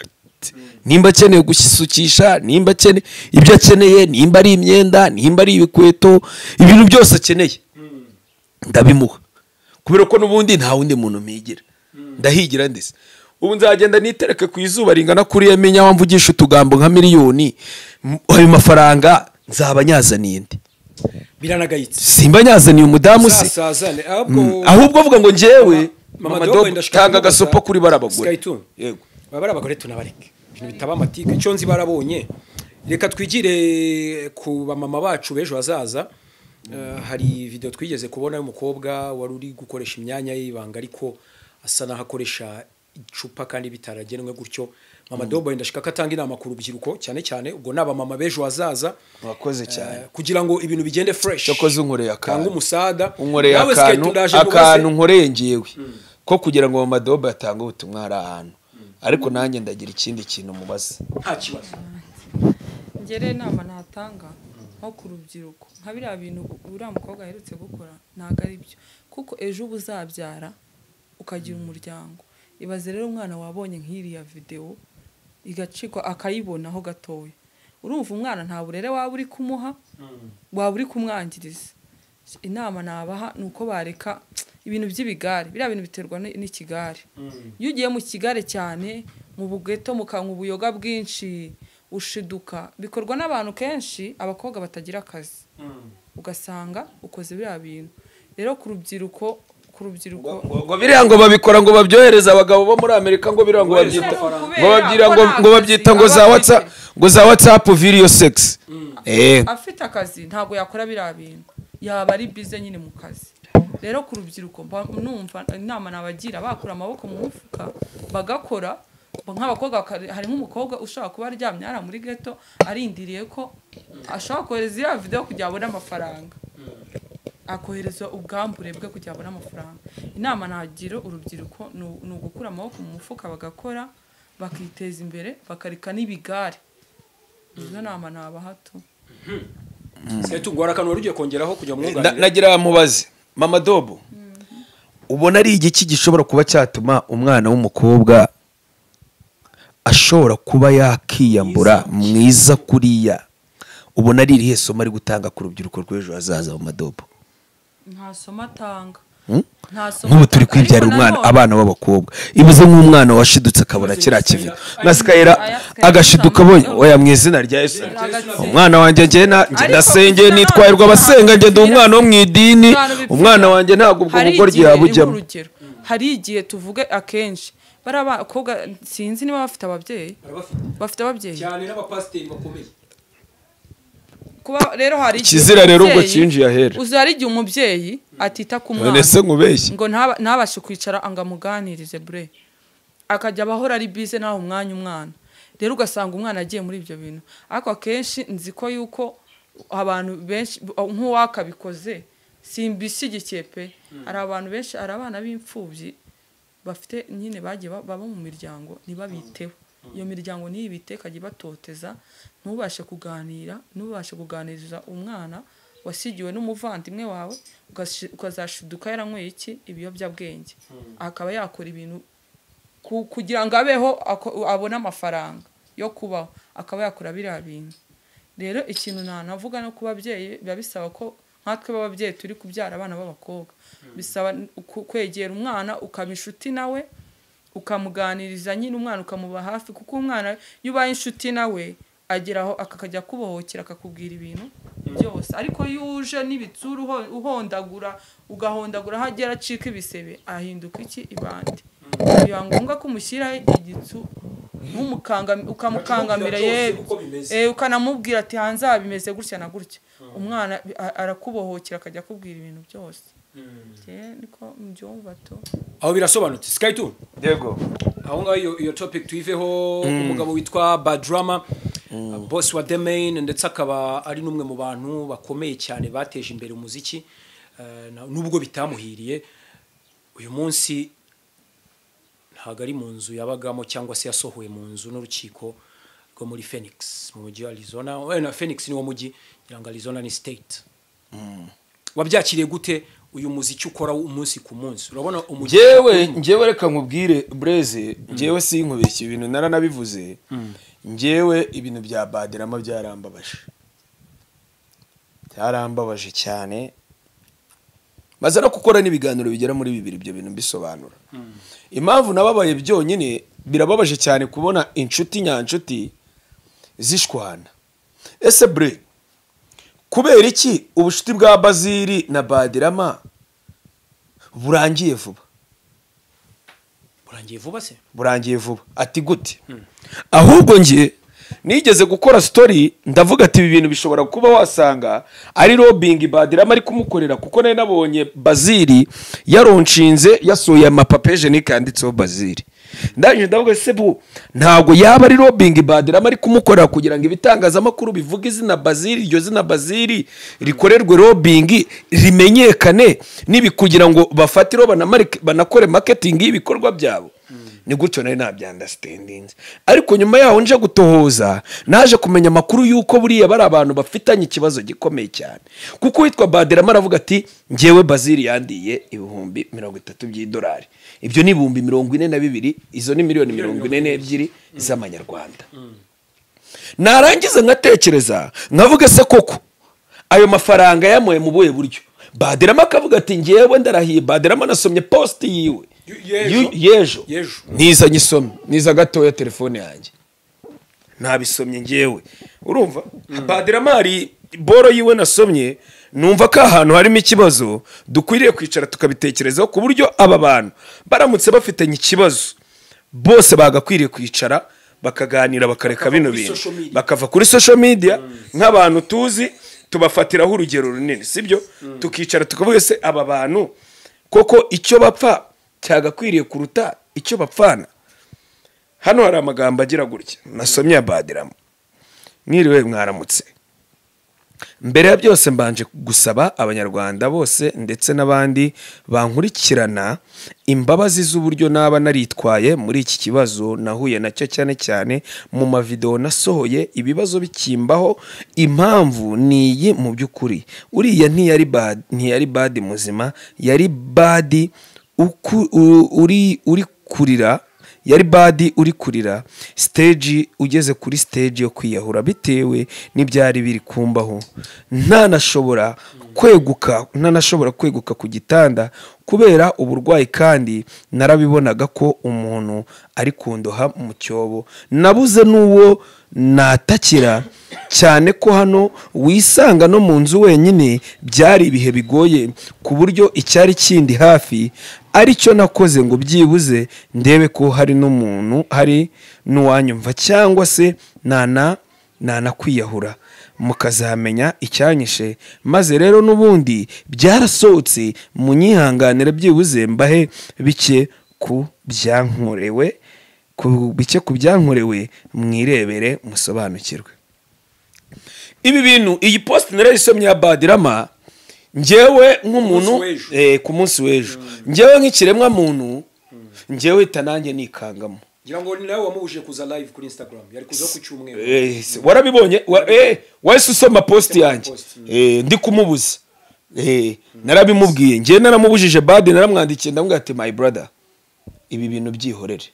nimba akeneye gusukisha, nimba akeneye ibyo akeneye, nimba ari imyenda, nimba ari ibikweto, ibintu byose akeneye ndabimuha, kubera ko n'ubundi nta wundi muntu mpigira, ndahigira ndetse. Ubu nzagenda nitereke ku izuba ringana kuriya menya wamvugisha utugambo nka miliyoni, ayo mafaranga nzaba nyazaniye ndi biranagayitse, simba nyazaniye umudamu se. Ahubwo avuga ngo njyewe mama Dobo tanga agasopo kuri barabagore. Yego baba abagore tunabareke ibintu bitaba amatike, icyo nzi barabonye. Reka twigire ku bamama bacu b'ejo hazaza. Hari video twigeze kubona y'umukobwa wari uri gukoresha imyanya y'ibanga, ariko asa naho akoresha icupa kandi bitaragenwe gutyo. Mama Dobo ndashaka atanga inama ku rubyiruko cyane cyane ubwo naba mama b'ejo hazaza. Wakoze cyane kugira ngo ibintu bigende fresh. Cyokoze unkoreye akantu, tanga umusada, unkoreye akantu nkoreye ngiyewe ko kugira ngo mama Dobo atange ubutumwa hari ahantu, ariko nanjye ndagira ikindi kintu mubaza. Nta kibazo. Ngere inama natanga nko ku rubyiruko, nka biriya bintu uriya mukobwa aherutse gukora ntabwo ari byo, kuko ejo uba uzabyara ukagira umuryango. Ibaze rero umwana wabonye nk'iriya video igacikwa akayibonaho gatoya, urumva umwana nta burere waba uri kumuha, waba uri kumwangiriza. Inama nabaha ni uko bareka ibintu by'ibigare, biriya bintu biterwa n'ikigare. Iyo ugiye mu kigare cyane, mu bugeto, mukanywa ubuyoga bwinshi, ushiduka. Bikorwa n'abantu kenshi, abakobwa batagira akazi, ugasanga ukoze biriya bintu. Rero ku rubyiruko, ngo biriya ngo babikora ngo babyohereza abagabo bo muri Amerika, ngo biriya ngo babyita ngo babyira ngo babyita ngo za WhatsApp, ngo za WhatsApp video sex. Afite akazi ntabwo yakora biriya bintu, yaba ari busy nyine mu kazi. Rero ku rubyiruko numva inama nabagira bakura amaboko mu mufuka bagakora. Nk'abakobwa, hari nk'umukobwa ushobora kuba aryamye ara muri ghetto arindiriye ko ashobora kohereza iriya video kugira abone amafaranga, akohereza ubwambure bwe kugira abone amafaranga. Inama nagira urubyiruko ni ugukura amaboko mu mufuka bagakora, bakiteza imbere, bakareka n'ibigare. Izo nama nabaha tu. Tugora akantu wari ugiye kongeraho kujya mwunganira. Nagira mubaze mama Dobo, ubona ari igiki gishobora kuba cyatuma umwana w'umukobwa ashobora kuba yakiyambura mwiza kuriya? Ubona ari irihe somo ari gutanga ku rubyiruko rw'ejo hazaza mama Dobo? Nta somo atanga. Nk'ubu turi kwibyara umwana, abana b'abakobwa, ibuze nk'umwana washidutse akabona kiriya kivi nasikayira agashiduka abonye oya mu izina rya Yesu umwana wanjye njye ndasengeye nitwarirwa abasenga, njye ndi umwana wo mu idini, umwana wanjye ntabwo ubwo bugoryi yabujyamo. Hari igihe tuvuge akenshi bari abakobwa sinzi niba bafite ababyeyi, bafite ababyeyi cyane n'abapasiteri bakomeye. Kuba rero hari ikizira rero ubwo kinjiye ahera, uzari igihe umubyeyi atita ku mwana ngo ntabashe kwicara ngo amuganirize bre, akajya abahora ari busy naho umwanya umwana. Rero ugasanga umwana agiye muri ibyo bintu. Ariko akenshi nzi ko yuko abantu benshi nk'uwakabikoze simbishyigikiye pe. Hari abantu benshi, hari abana b'imfubyi bafite nyine bagiye baba mu miryango ntibabiteho, iyo miryango ntibite ikajya ibatoteza, ntubashe kuganira, ntubashe kuganiriza umwana wasigiwe n'umuvandimwe wawe, ukazashiduka yaranyweye iki ibiyobyabwenge, akaba yakora ibintu kugira ngo abeho abone amafaranga yo kubaho, akaba yakora biriya bintu. Rero ikintu nanavuga no ku babyeyi, biba bisaba ko nkatwe b'ababyeyi turi kubyara abana b'abakobwa, bisaba kwegera umwana ukaba inshuti nawe, ukamuganiriza nyine umwana ukamuba hafi, kuko umwana iyo ubaye inshuti nawe ageraho akakajya kubohokera akakubwira ibintu byose. Ariko iyo uje n'ibitsuru uhondagura ugahondagura aho agera acika ibisebe, ahinduka iki ibandi. Biba ngombwa ko umushyiraho igitsu ukamukangamira yewe, ukanamubwira ati hanze aha bimeze gutya na gutya, umwana arakubohokera akajya akubwira ibintu byose. Niko mbyumva to. Aho birasobanutse. Sky2. Yego. Aho ngaho iyo topic tuiveho. Umugabo witwa Badrama, boss wa The Main, ndetse akaba ari n'umwe mu bantu bakomeye cyane bateje imbere umuziki, nubwo bitamuhiriye uyu munsi ntago ari mu nzu yabagamo cyangwa se yasohowe mu nzu n'urukiko rwo muri Phoenix mu mujyi wa Arizona. Na Phoenix ni wo mujyi, ngira ngo Arizona ni state. Wabyakiriye gute uyu muziki ukora umunsi ku munsi? Urabona umuziki Njyewe reka nkubwire Breze, njyewe sinkubeshye ibintu naranabivuze. Njyewe ibintu bya Badrama byarambabaje. Byarambabaje cyane. Maze no gukora n'ibiganiro bigera muri bibiri ibyo bintu mbisobanura. Impamvu nababaye byonyine, birababaje cyane kubona inshuti nyanshuti zishwana. Ese bre, kubera iki ubushuti bwa Bazili na Badrama burangiye vuba? Burangiye vuba se? Burangiye vuba. Ati gute? Ahubwo ngiye nigeze gukora story ndavuga ati ibi bintu bishobora kuba wasanga ari lobbying Badrama ari kumukorera, kuko nari nabonye Bazili yaronshinze yasohoye amapapeje nikanditseho Bazili. Ndaje ndavuga se bu ntabwo yaba ari lobbying Badrama ari kumukorera kugira ngo ibitangazamakuru bivuge izina Bazili, iryo zina Bazili rikorerwe lobbying rimenyekane, nibikugira ngo bafatire banakore marketing y'ibikorwa byabo. Ni gutyo nari nabyandastandinze. Ariko nyuma yaho nje gutohoza, naje kumenya amakuru yuko buriya bari abantu bafitanye ikibazo gikomeye cyane. Kuko witwa Badrama aravuga ati njyewe Bazili yandiye 30,000 by'idolari. Ibyo ni 42,000, izo ni miliyoni 42 z'amanyarwanda. Narangiza nkatekereza nkavuga se koko ayo mafaranga yamuye mu buhe buryo? Badrama akavuga ati njyewe ndarahiye. Badrama nasomye post yiwe yejo niza nyisomye, niza gatoya telefone yanjye nabisomye ngewe. Urumva Badrama ari boro yiwe nasomye, numva ko ahantu harimo ikibazo dukwiriye kwicara tukabitekerezaho, ku buryo aba bantu baramutse bafitanye ikibazo bose bagakwiriye kwicara bakaganira, bakareka bino bintu, bakava kuri social media. Nk'abantu tuzi tubafatiraho urugero runini, sibyo? Tukicara tukavuga se aba bantu koko icyo bapfa cyagakwiriye kuruta icyo bapfana. Hano hari amagambo agira gutya nasomye ya Badrama. Mwiriwe mwaramutse. Mbere ya byose mbanje gusaba abanyarwanda bose ndetse n'abandi bankurikirana imbabazi z'uburyo naba naritwaye muri iki kibazo nahuye nacyo, cyane cyane mu mavideo nasohoye ibibazo bikimbaho. Impamvu niyi mu by'ukuri, uriya ntiyari bad muzima, yari bad uri kurira, yari badi uri kurira stage, ugeze kuri stage yo kwiyahura bitewe n'ibyari biri kumbaho. Ntanashobora kweguka ku gitanda kubera uburwayi, kandi narabibonaga ko umuntu ari kundoha mu cyobo. Nabuze n'uwo natakira, cyane ko hano wisanga no mu nzu wenyine. Byari ibihe bigoye ku buryo icyari kindi hafi aricyo nakoze ngo byibuze ndebe ko hari n'umuntu, hari n'uwanyumva, cyangwa se nana kwiyahura mukazamenya icyanyishe. Maze rero n'ubundi byarasohotse, munyihanganire byibuze mbahe bike ku byankorewe, mwirebere musobanukirwe. Ibi bintu, iyi post narayisomye ya Badrama njyewe nk'umuntu ku munsi w'ejo, njyewe nk'ikiremwa muntu, njyewe tanange nikangamo. Ngira ngo ni nawe wamubujije kuza live kuri Instagram, yari kuza ku cyumweru. Warabibonye wese usoma post yanjye ndi kumubuza. Narabimubwiye, njyewe naramubujije Bad, naramwandikiye ndamubwira ati my brother, ibi bintu byihorere.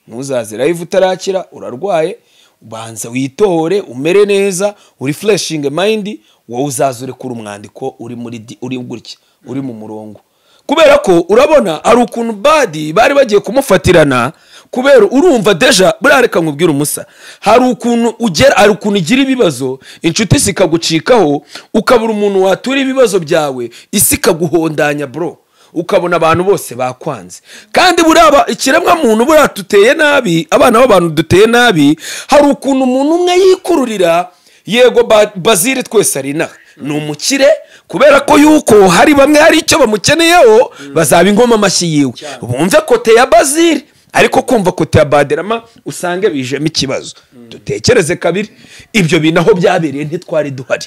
Ntuzaze live utarakira, urarwaye, ubanza witohore umere neza, urefreshinge mind, wowe uzaza urekura umwandiko uri muri uri gutya, uri mu murongo. Kubera ko urabona ari ukuntu Badi bari bagiye kumufatirana, kubera urumva déjà buriya reka nkubwire umusa, hari ukuntu ugera, hari ukuntu ugira ibibazo inshuti zikagucikaho, ukabura umuntu watura ibibazo byawe, isi ikaguhondanya bro, ukabona abantu bose bakwanze. Kandi buriya ikiremwa muntu buriya tuteye nabi, abana b'abantu duteye nabi, hari ukuntu umuntu umwe yikururira. Yego Bazili twese ari inaha ni umukire, kubera ko yuko hari bamwe hari icyo bamukeneyeho, bazaba ingoma amashyi yiwe, bumve côté ya Bazili, ariko kumva côté ya Baderama usange bijemo ikibazo. Dutekereze kabiri, ibyo bintu aho byabereye ntitwari duhari,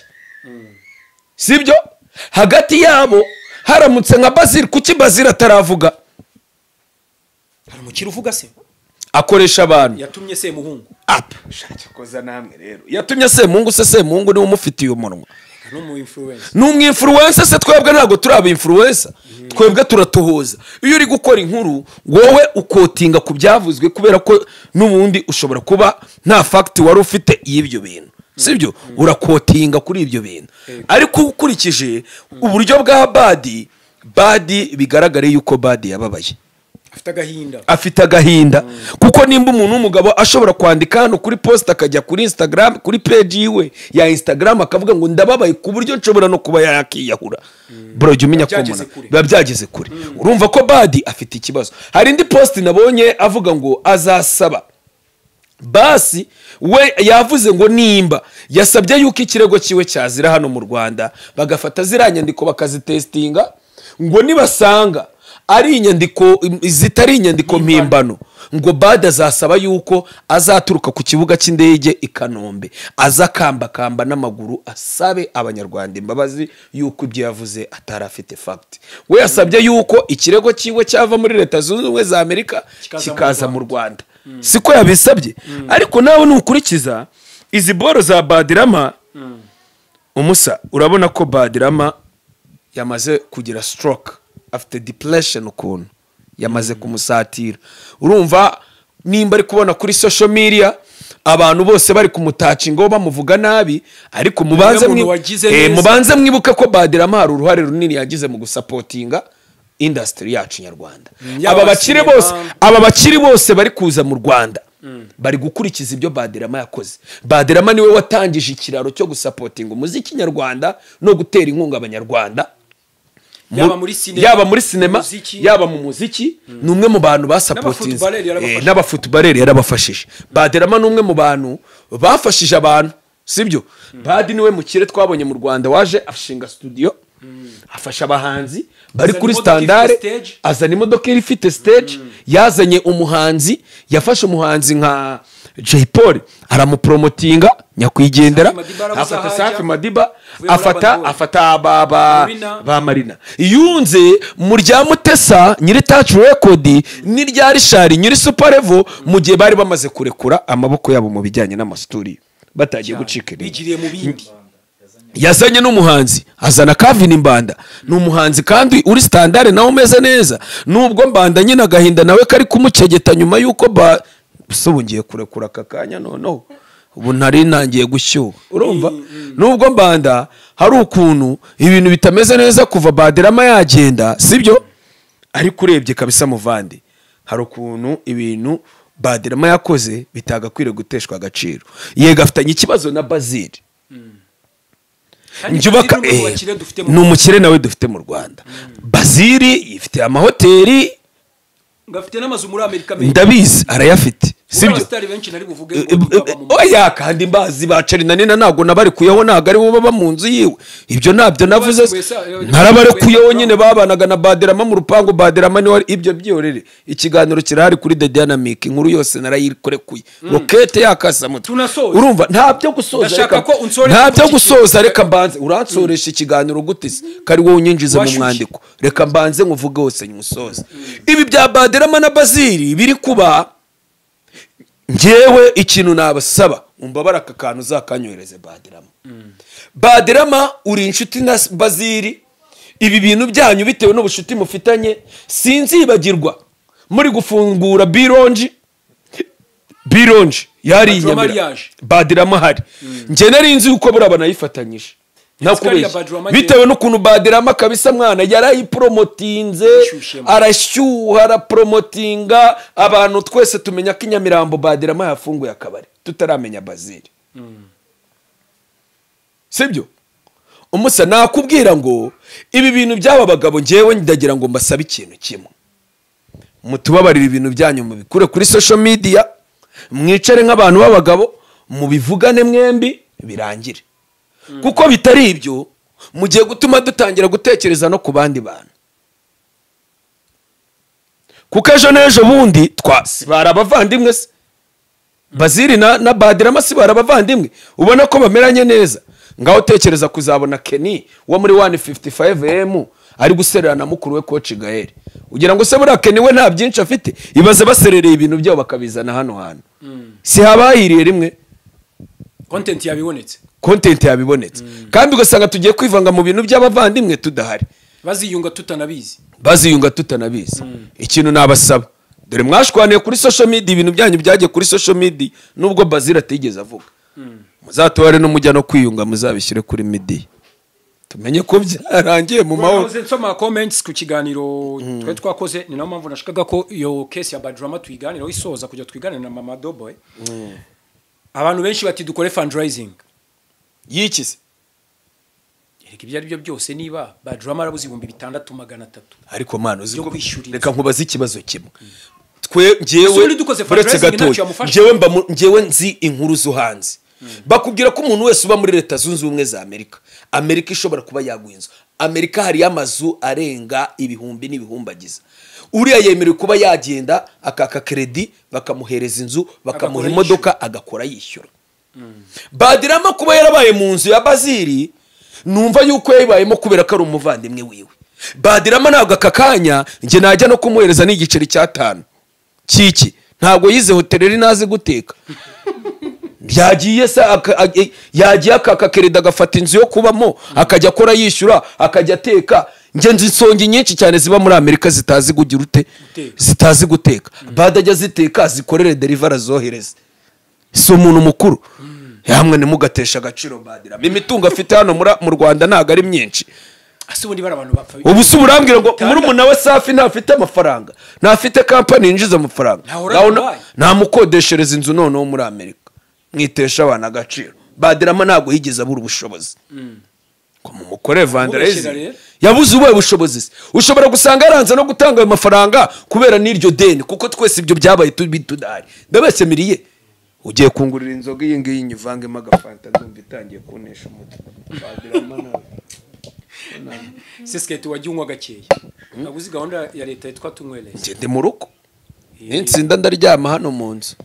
sibyo? Hagati yabo haramutse nka Bazili, kuki Bazili ataravuga? Hari umukire uvuga se? Akoresha abantu. Yatumye Semuhungu. Apa koza namwe rero, yatumye Semuhungu se? Semuhungu niwe umufitiye umunwa. N'umu influencer. Ni umu influencer se? Twebwe ntabwo turi aba influencer, twebwe turatuhuza. Iyo uri gukora inkuru wowe uquotinga ku byavuzwe, kubera ko n'ubundi ushobora kuba nta fact wari ufite y'ibyo bintu, sibyo? Uraquotinga kuri ibyo bintu, ariko ukurikije uburyo bwa Badi, Badi bigaragare yuko Badi yababaye, afite agahinda. Afite agahinda, kuko nimba umuntu w'umugabo ashobora kwandika hano kuri post, akajya kuri Instagram, kuri page yiwe ya Instagram, akavuga ngo ndababaye ku buryo nshobora no kuba yakiyahura, bro, jya umenya ko Byageze umuntu kure. biba byageze kure. Urumva ko Badi afite ikibazo. Hari indi post nabonye avuga ngo azasaba, basi we yavuze ngo nimba yasabye yuko ikirego cyiwe cyazira hano mu Rwanda, bagafata ziriya nyandiko bakazitestinga, ngo nibasanga ari inyandiko zitari inyandiko mpimbano, ngo Badi azasaba yuko azaturuka ku kibuga cy'indege i Kanombe, aza akambakamba n'amaguru, asabe Abanyarwanda imbabazi yuko ibyo yavuze atari afite fact. We yasabye yuko ikirego cyiwe cyava muri Leta Zunze Ubumwe za Amerika kikaza mu kikaza mu Rwanda, siko yabisabye? Ariko nawe nukurikiza izi boro za Badirama, umusa, urabona ko Badirama yamaze kugira stroke, afite depression, ukuntu yamaze kumusatira. Urumva nimba ari kubona kuri social media abantu bose bari kumutouchingaho bamuvuga nabi, ariko mubanze muntu wagize neza. Mubanze mwibuke ko Badirama hari uruhare runini yagize mu gusupportinga industry yacu nyarwanda. Yaba Aba bakire sinema. bose, aba bakiri bose bari kuza mu Rwanda bari gukurikiza ibyo Badirama yakoze. Badirama niwe watangije ikiraro cyo gusupportinga umuziki nyarwanda no gutera inkunga Abanyarwanda. Yaba muri sinema, yaba muri sinema, muziki. Yaba mu muziki, ni umwe mu bantu basupportinze. N'abafootballer yarabafashije. N'abafootballer yarabafashije. Badirama ni umwe mu bantu bafashije abantu, sibyo? Badi niwe mukire twabonye mu Rwanda waje ashinga studio, afasha abahanzi bari Azana kuri imodoka ifite standard, stage. Azana imodoka iri ifite stage, yazanye umuhanzi, yafashe umuhanzi nka Jay Polly aramupromotinga, nyakwigendera. Safi Madiba arabuze Afata aho Safi ajya. Madiba, Avuye muri afata Urban Boys. afata ba Marina. ba Marina, yunze mu rya Mutesa nyiri Touch Record n'irya Richard nyiri Super Level, mu gihe bari bamaze kurekura amaboko yabo mu bijyanye n'amasitudiyo, batagiye gucika intege. Bigiriye mu bindi. Yazanye n'umuhanzi, azana Kavin Mbanda, ni umuhanzi kandi uri standard nawe umeze neza, nubwo Mbanda nyine agahinda nawe kari kumucegeta nyuma y'uko ba se ubu ngiye kurekura aka kanya, noneho ubu ntari ntangiye gushyuha. Urumva nubwo Mbanda hari ukuntu ibintu bitameze neza kuva Baderama yagenda, sibyo? Ariko urebye kabisa muvandi, hari ukuntu ibintu Baderama yakoze bitagakwiriye guteshwa agaciro. Yego afitanye ikibazo na Bazili. Kandi Njyubaka Bazili ni umwe mu bakire dufite mu ni umukire nawe dufite mu Rwanda. Bazili yifitiye amahoteli, ngo afite n'amazu muri Amerika menshi. Ndabizi arayafite, sibyo? Abasitari benshi nari buvuge ngo baba mu Oya, kandi mbazi ba Charly na ntabwo nabarekuyeho, ntabwo ari bo baba mu nzu yiwe, ibyo ntabyo navuze. Narabarekuyeho nyine, babanaga na Baderama mu rupangu, Baderama niwe ibyo byorere. Ikiganiro kirahari kuri The Dynamic, inkuru yose narayikurekuye, rokete yakasa mutwe. Tunasoza. Urumva nta byo gusoza. Ndashaka Reka ko unsoreza nta byo kuri iki gusoza, reka mbanze. Uransoresha ikiganiro gute se kari wowe unyinjiza mu Washyushye. mwandiko? Reka mbanze nkuvuge hose nywusoze. Ibi bya Baderama na Bazili biri kuba, njyewe ikintu nabasaba, umbabare aka kantu uzakanyohereze Baderama. Baderama uri inshuti na Bazili, ibi bintu byanyu bitewe n'ubucuti mufitanye, sinzibagirwa muri gufungura bironji. Bironje yari Badrama inyamira yaje. Badrama hari. Njye nari nzi yuko buriya banayifatanyije. Kariya Nakubeshya Badrama bitewe n'ukuntu Badrama kabisa mwana yarayipromotinze, Yashyushyemo. arashyuha, arapromotinga, abantu twese tumenya ko i Nyamirambo Badrama yafunguye akabari tutaramenya Bazili. Sibyo? Umusa nakubwira ngo ibi bintu by'aba bagabo njyewe ndagira ngo mbasabe ikintu kimwe. Mutubabarire ibintu byanyu mubikure kuri social media, mwicare nk'abantu b'abagabo mubivugane mwembi birangire. Kuko bitari ibyo mugiye gutuma dutangira gutekereza no ku bandi bantu. Kuko ejo n'ejo bundi twasibara abavandimwe se. Bazili na Badrama si bara abavandimwe, ubona ko bameranye neza. Ngaho tekereza kuzabona Kenny wo muri 155 AM ari guserera na mukuru we Coach Gael. Ugira ngo se buriya Kenny we nta byinshi afite? Ibaze baserereye ibintu byabo bakabizana hano hantu. Si habahiriye rimwe? Content yabibonetse. Content yabibonetse. Kandi ugasanga tugiye kwivanga mu bintu by'abavandimwe tudahari. Baziyunga tutanabizi. Baziyunga tutanabizi. Ikintu nabasaba, dore mwashwaniye kuri social media, ibintu byanyu byagiye kuri social media nubwo Bazili atigeze avuga. Muzatubare no mujya no kwiyunga muzabishyire kuri media, tumenye ko byarangiye mu mahoro. Nahoze nsoma comments ku kiganiro twari twakoze, ni nayo mpamvu nashakaga ko iyo case ya Badrama tuyiganiraho isoza kujya twiganira na Mama Doboy. Abantu benshi bati dukore fundraising. Y'iki se? Erega ibyo ari byo byose niba Badrama arabuze 6300 Ariko mwana uzi byo ko kwishyura inzu. Reka nkubaze ikibazo kimwe. Twe njyewe Ese ubundi dukoze uretse fundraising gatoya, ntacyo yamufasha? njyewe mba njyewe nzi inkuru zo hanze. Bakubwira ko umuntu wese uba muri Leta Zunze Ubumwe za Amerika, Amerika ishobora kuba yaguha inzu. Amerika hariyo amazu arenga ibihumbi n'ibihumbagiza. Uriya yemerewe kuba yagenda akaka crédit, bakamuhereza inzu, bakamuha Agakora. imodoka, agakora yishyura. Badrama kuba yarabaye mu nzu ya Bazili, numva yuko yayibayemo kubera ko ari umuvandimwe wiwe. Badrama ntabwo aka kanya njye najya no kumuhereza n'igiceri cy'atanu kiki, ntabwo yize hôtellerie, ntazi guteka. Yagiye se yagiye akaka crédit, agafata inzu yo kubamo, akajya akora yishyura, akajya ateka. Njye nzi insongi nyinshi cyane ziba muri Amerika zitazi kugira ute? Guteka. Zitazi guteka. Badajya ziteka, zikorere delivery, azohereze. Si umuntu mukuru yamwe? Ntimugateshe agaciro Badrama. Imitungo afite hano mu Rwanda ntabwo ari myinshi. Ase ubundi bari abantu bapfa. Ubu se urambwira ngo murumuna we Safi ntafite amafaranga, ntafite kampani yinjiza amafaranga? Ntahora Ngaho Dubai. ntamukodeshereza inzu noneho muri Amerika? Mwitesha abantu agaciro. Badrama ntabwo yigeze abura ubushobozi ngo mumukore fundraising. Mubeshyera rero. Yabuze ubuhe bushobozi se? Ushobora gusanga yaranze no gutanga ayo mafaranga kubera n'iryo deni, kuko twese ibyo byabaye tubi tudahari. Ndabeshye miriye? Ugiye kungurira inzoga iyi ngiyi nyivangemo agafanta, ndumva itangiye kunesha umutwe. Badrama nawe. Sesiketi wajya unywa gakeya, ntabwo uzi gahunda ya leta yitwa tunywereze. Njye ndi mu rugo, ninsinda ndaryama hano mu nzu,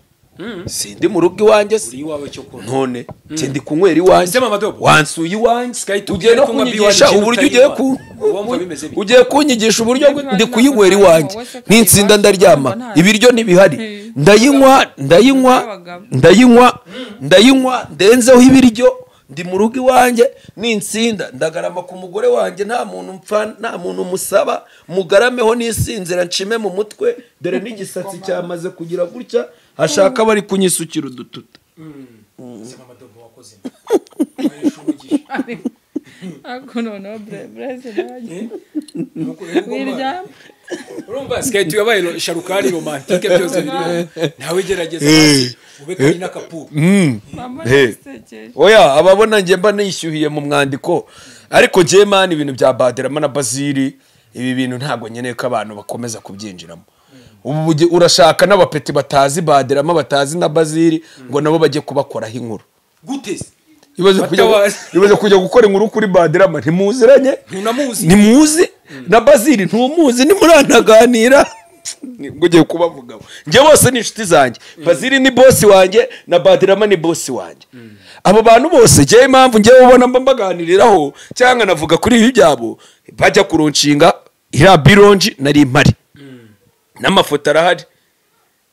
sindi mu rugo iwanjye se? Uri iwawe cyo kunywa. None njye ndi kunywera iwanjye. Ese Mama Dobo? Wansuye iwanjye. Sky Ugiye no kunywa kunyigisha B1 uburyo ugiye ku Wumva bimeze bite? Ugiye kunyigisha uburyo ndi kuyinywera iwanjye, ninsinda ndaryama, ibiryo ntibihari, ndayinywa, ndayinywa, ndayinywa, ndayinywa, ndenzeho ibiryo. Ndi mu rugo iwanjye, ninsinda ndagarama ku mugore wanjye, nta muntu mpfa, nta muntu musaba, mugarameho nisinzira, nshime mu mutwe. Dore n'igisatsi cyamaze kugira gutya, hashaka bari kunyisukira udututa. Ese Mama Dobo wakoze Wahishe umugisha. Ariko noneho bureze nawe Nuko rero ugomba- wiryama. Urumva siketi yabaye sharukari romantique, byose biriho, nawe gerageza hasi ube kari n'akapu. Mama Hey. yasekeje. Oya, ababona njye mba nishyuhiye mu mwandiko, ariko njye man, ibintu bya Badrama na Bazili, ibi bintu ntabwo nkeneye ko abantu bakomeza kubyinjiramo. Ubu urashaka n'abapeti batazi Badrama, batazi na Bazili, ngo nabo bajye kubakoraho inkuru. Gute se? Ibaze kujya Batabazi. Ibaze kujya gukora inkuru kuri Badrama, ntimuziranye. Ntunamuzi. Ntimuzi na Bazili, ntumuzi, ntimuranaganira, ngo ugiye kubavugaho. Njye bose ni inshuti zanjye. Bazili ni boss wanjye na Badrama ni boss wanjye. Abo bantu bose njyewe, impamvu njyewe ubona mba mbaganiriraho cyangwa navuga kuri ibi byabo, bajya kuronshinga iriya bironji nari mpari, n'amafoto arahari.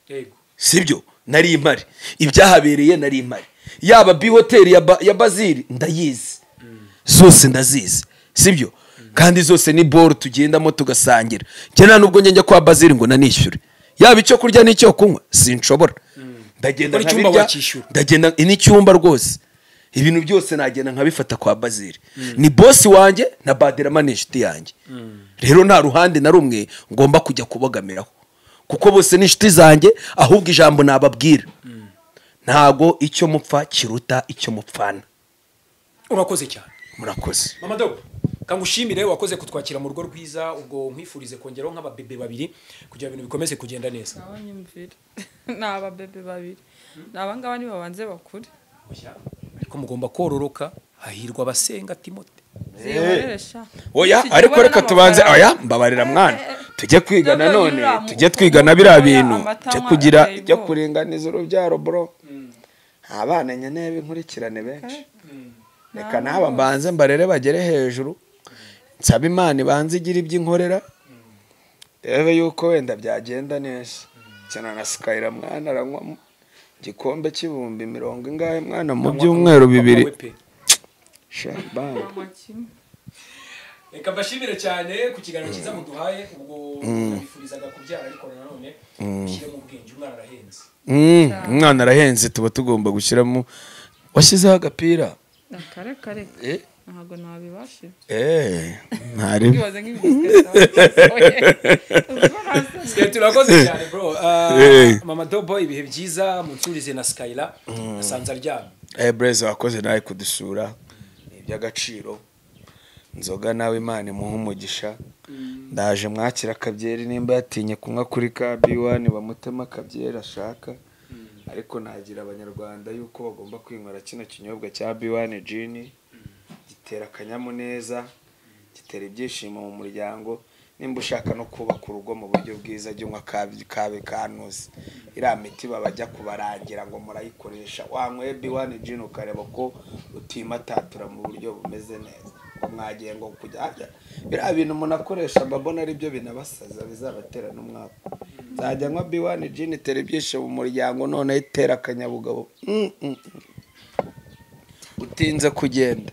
Yego. Sibyo? Nari mpari, ibyahabereye nari mpari. Yaba bi hoteli ya Bazili ndayizi, zose ndazizi, sibyo? Kandi zose ni boro tugendamo tugasangira. Njye nta nubwo njya kwa Bazili ngo nanishyure, yaba icyo kurya n'icyo kunywa, sinshobora. Ndagenda nkabirya, ndagenda n'icyumba rwose, ibintu byose nagenda nkabifata kwa Bazili. Ni boss wanjye na Badrama ni inshuti yanjye. Rero nta ruhande na rumwe ngomba kujya kubogamiraho, kuko bose ni inshuti zanjye. Ahubwo ijambo nababwira, ntago icyo mupfa kiruta icyo mupfana. Urakoze cyane. Murakoze. Mama Dogo, kangushimire wakoze kutwakira mu rugo rwiza, ubwo nkwifurize kongeraho nk'ababebe babiri kugira ibintu bikomeze kugenda neza. Abanyumvira ni ababebe babiri, ni abangaba ni babanze bakure. Ariko mugomba kororoka, hahirwa abasenga Timote. Oya, ariko reka tubanze, oya mbabarira mwana, tujye kwigana none, tujye twigana biriya bintu cyo kugira cyo kuringaniza urubyaro bro. Abana nyeneye binkurikirane benshi, reka naba mbanze mbarere bagere hejuru, nsaba Imana ibanze igira iby'inkorera, rebe yuko wenda byagenda neza. Cyane na Skyra mwana aranywa igikombe cy'ibihumbi 40 ingahe mwana mu byumweru 2. Reka mbashimire cyane ku kiganiro cyiza muduhaye, ubwo nabifurizaga kubyara ariko nanone ushyire mu bwenge, umwana arahenze. Umwana arahenze, tuba tugomba gushyiramo. Washyizeho agapira? Kare kare. Ntabwo nabibashe. Ntari. Turakoze cyane bro. Mama Dobo, ibihe byiza, munsurize na Skyla asanze aryamye. Breze wakoze nawe kudusura, ni iby'agaciro. Nzoga nawe Imana imuhe umugisha. Ndaje mwakira akabyeri, nimba yatinye kunywa kuri ka B1 bamutema akabyeri ashaka. Ariko nagira abanyarwanda yuko bagomba kwinywera kino kinyobwa cya B1 gin, gitera akanyamuneza, gitera ibyishimo mu muryango. Nimba ushaka no kubaka urugo mu buryo bwiza, jya unywa kabe kanuze. Iriya miti babajya kubarangira ngo murayikoresha, wanyweye B1 gin ukareba ko utimatatura mu buryo bumeze neza. Ngo mwagiye ngo kujya biriya bintu umuntu akoresha mbabona ari byo binabasaza, bizabatera n'umwaka. Nzajya nywa B1 gin itera ibyishimo mu muryango, none itera akanyabugabo. Utinze kugenda.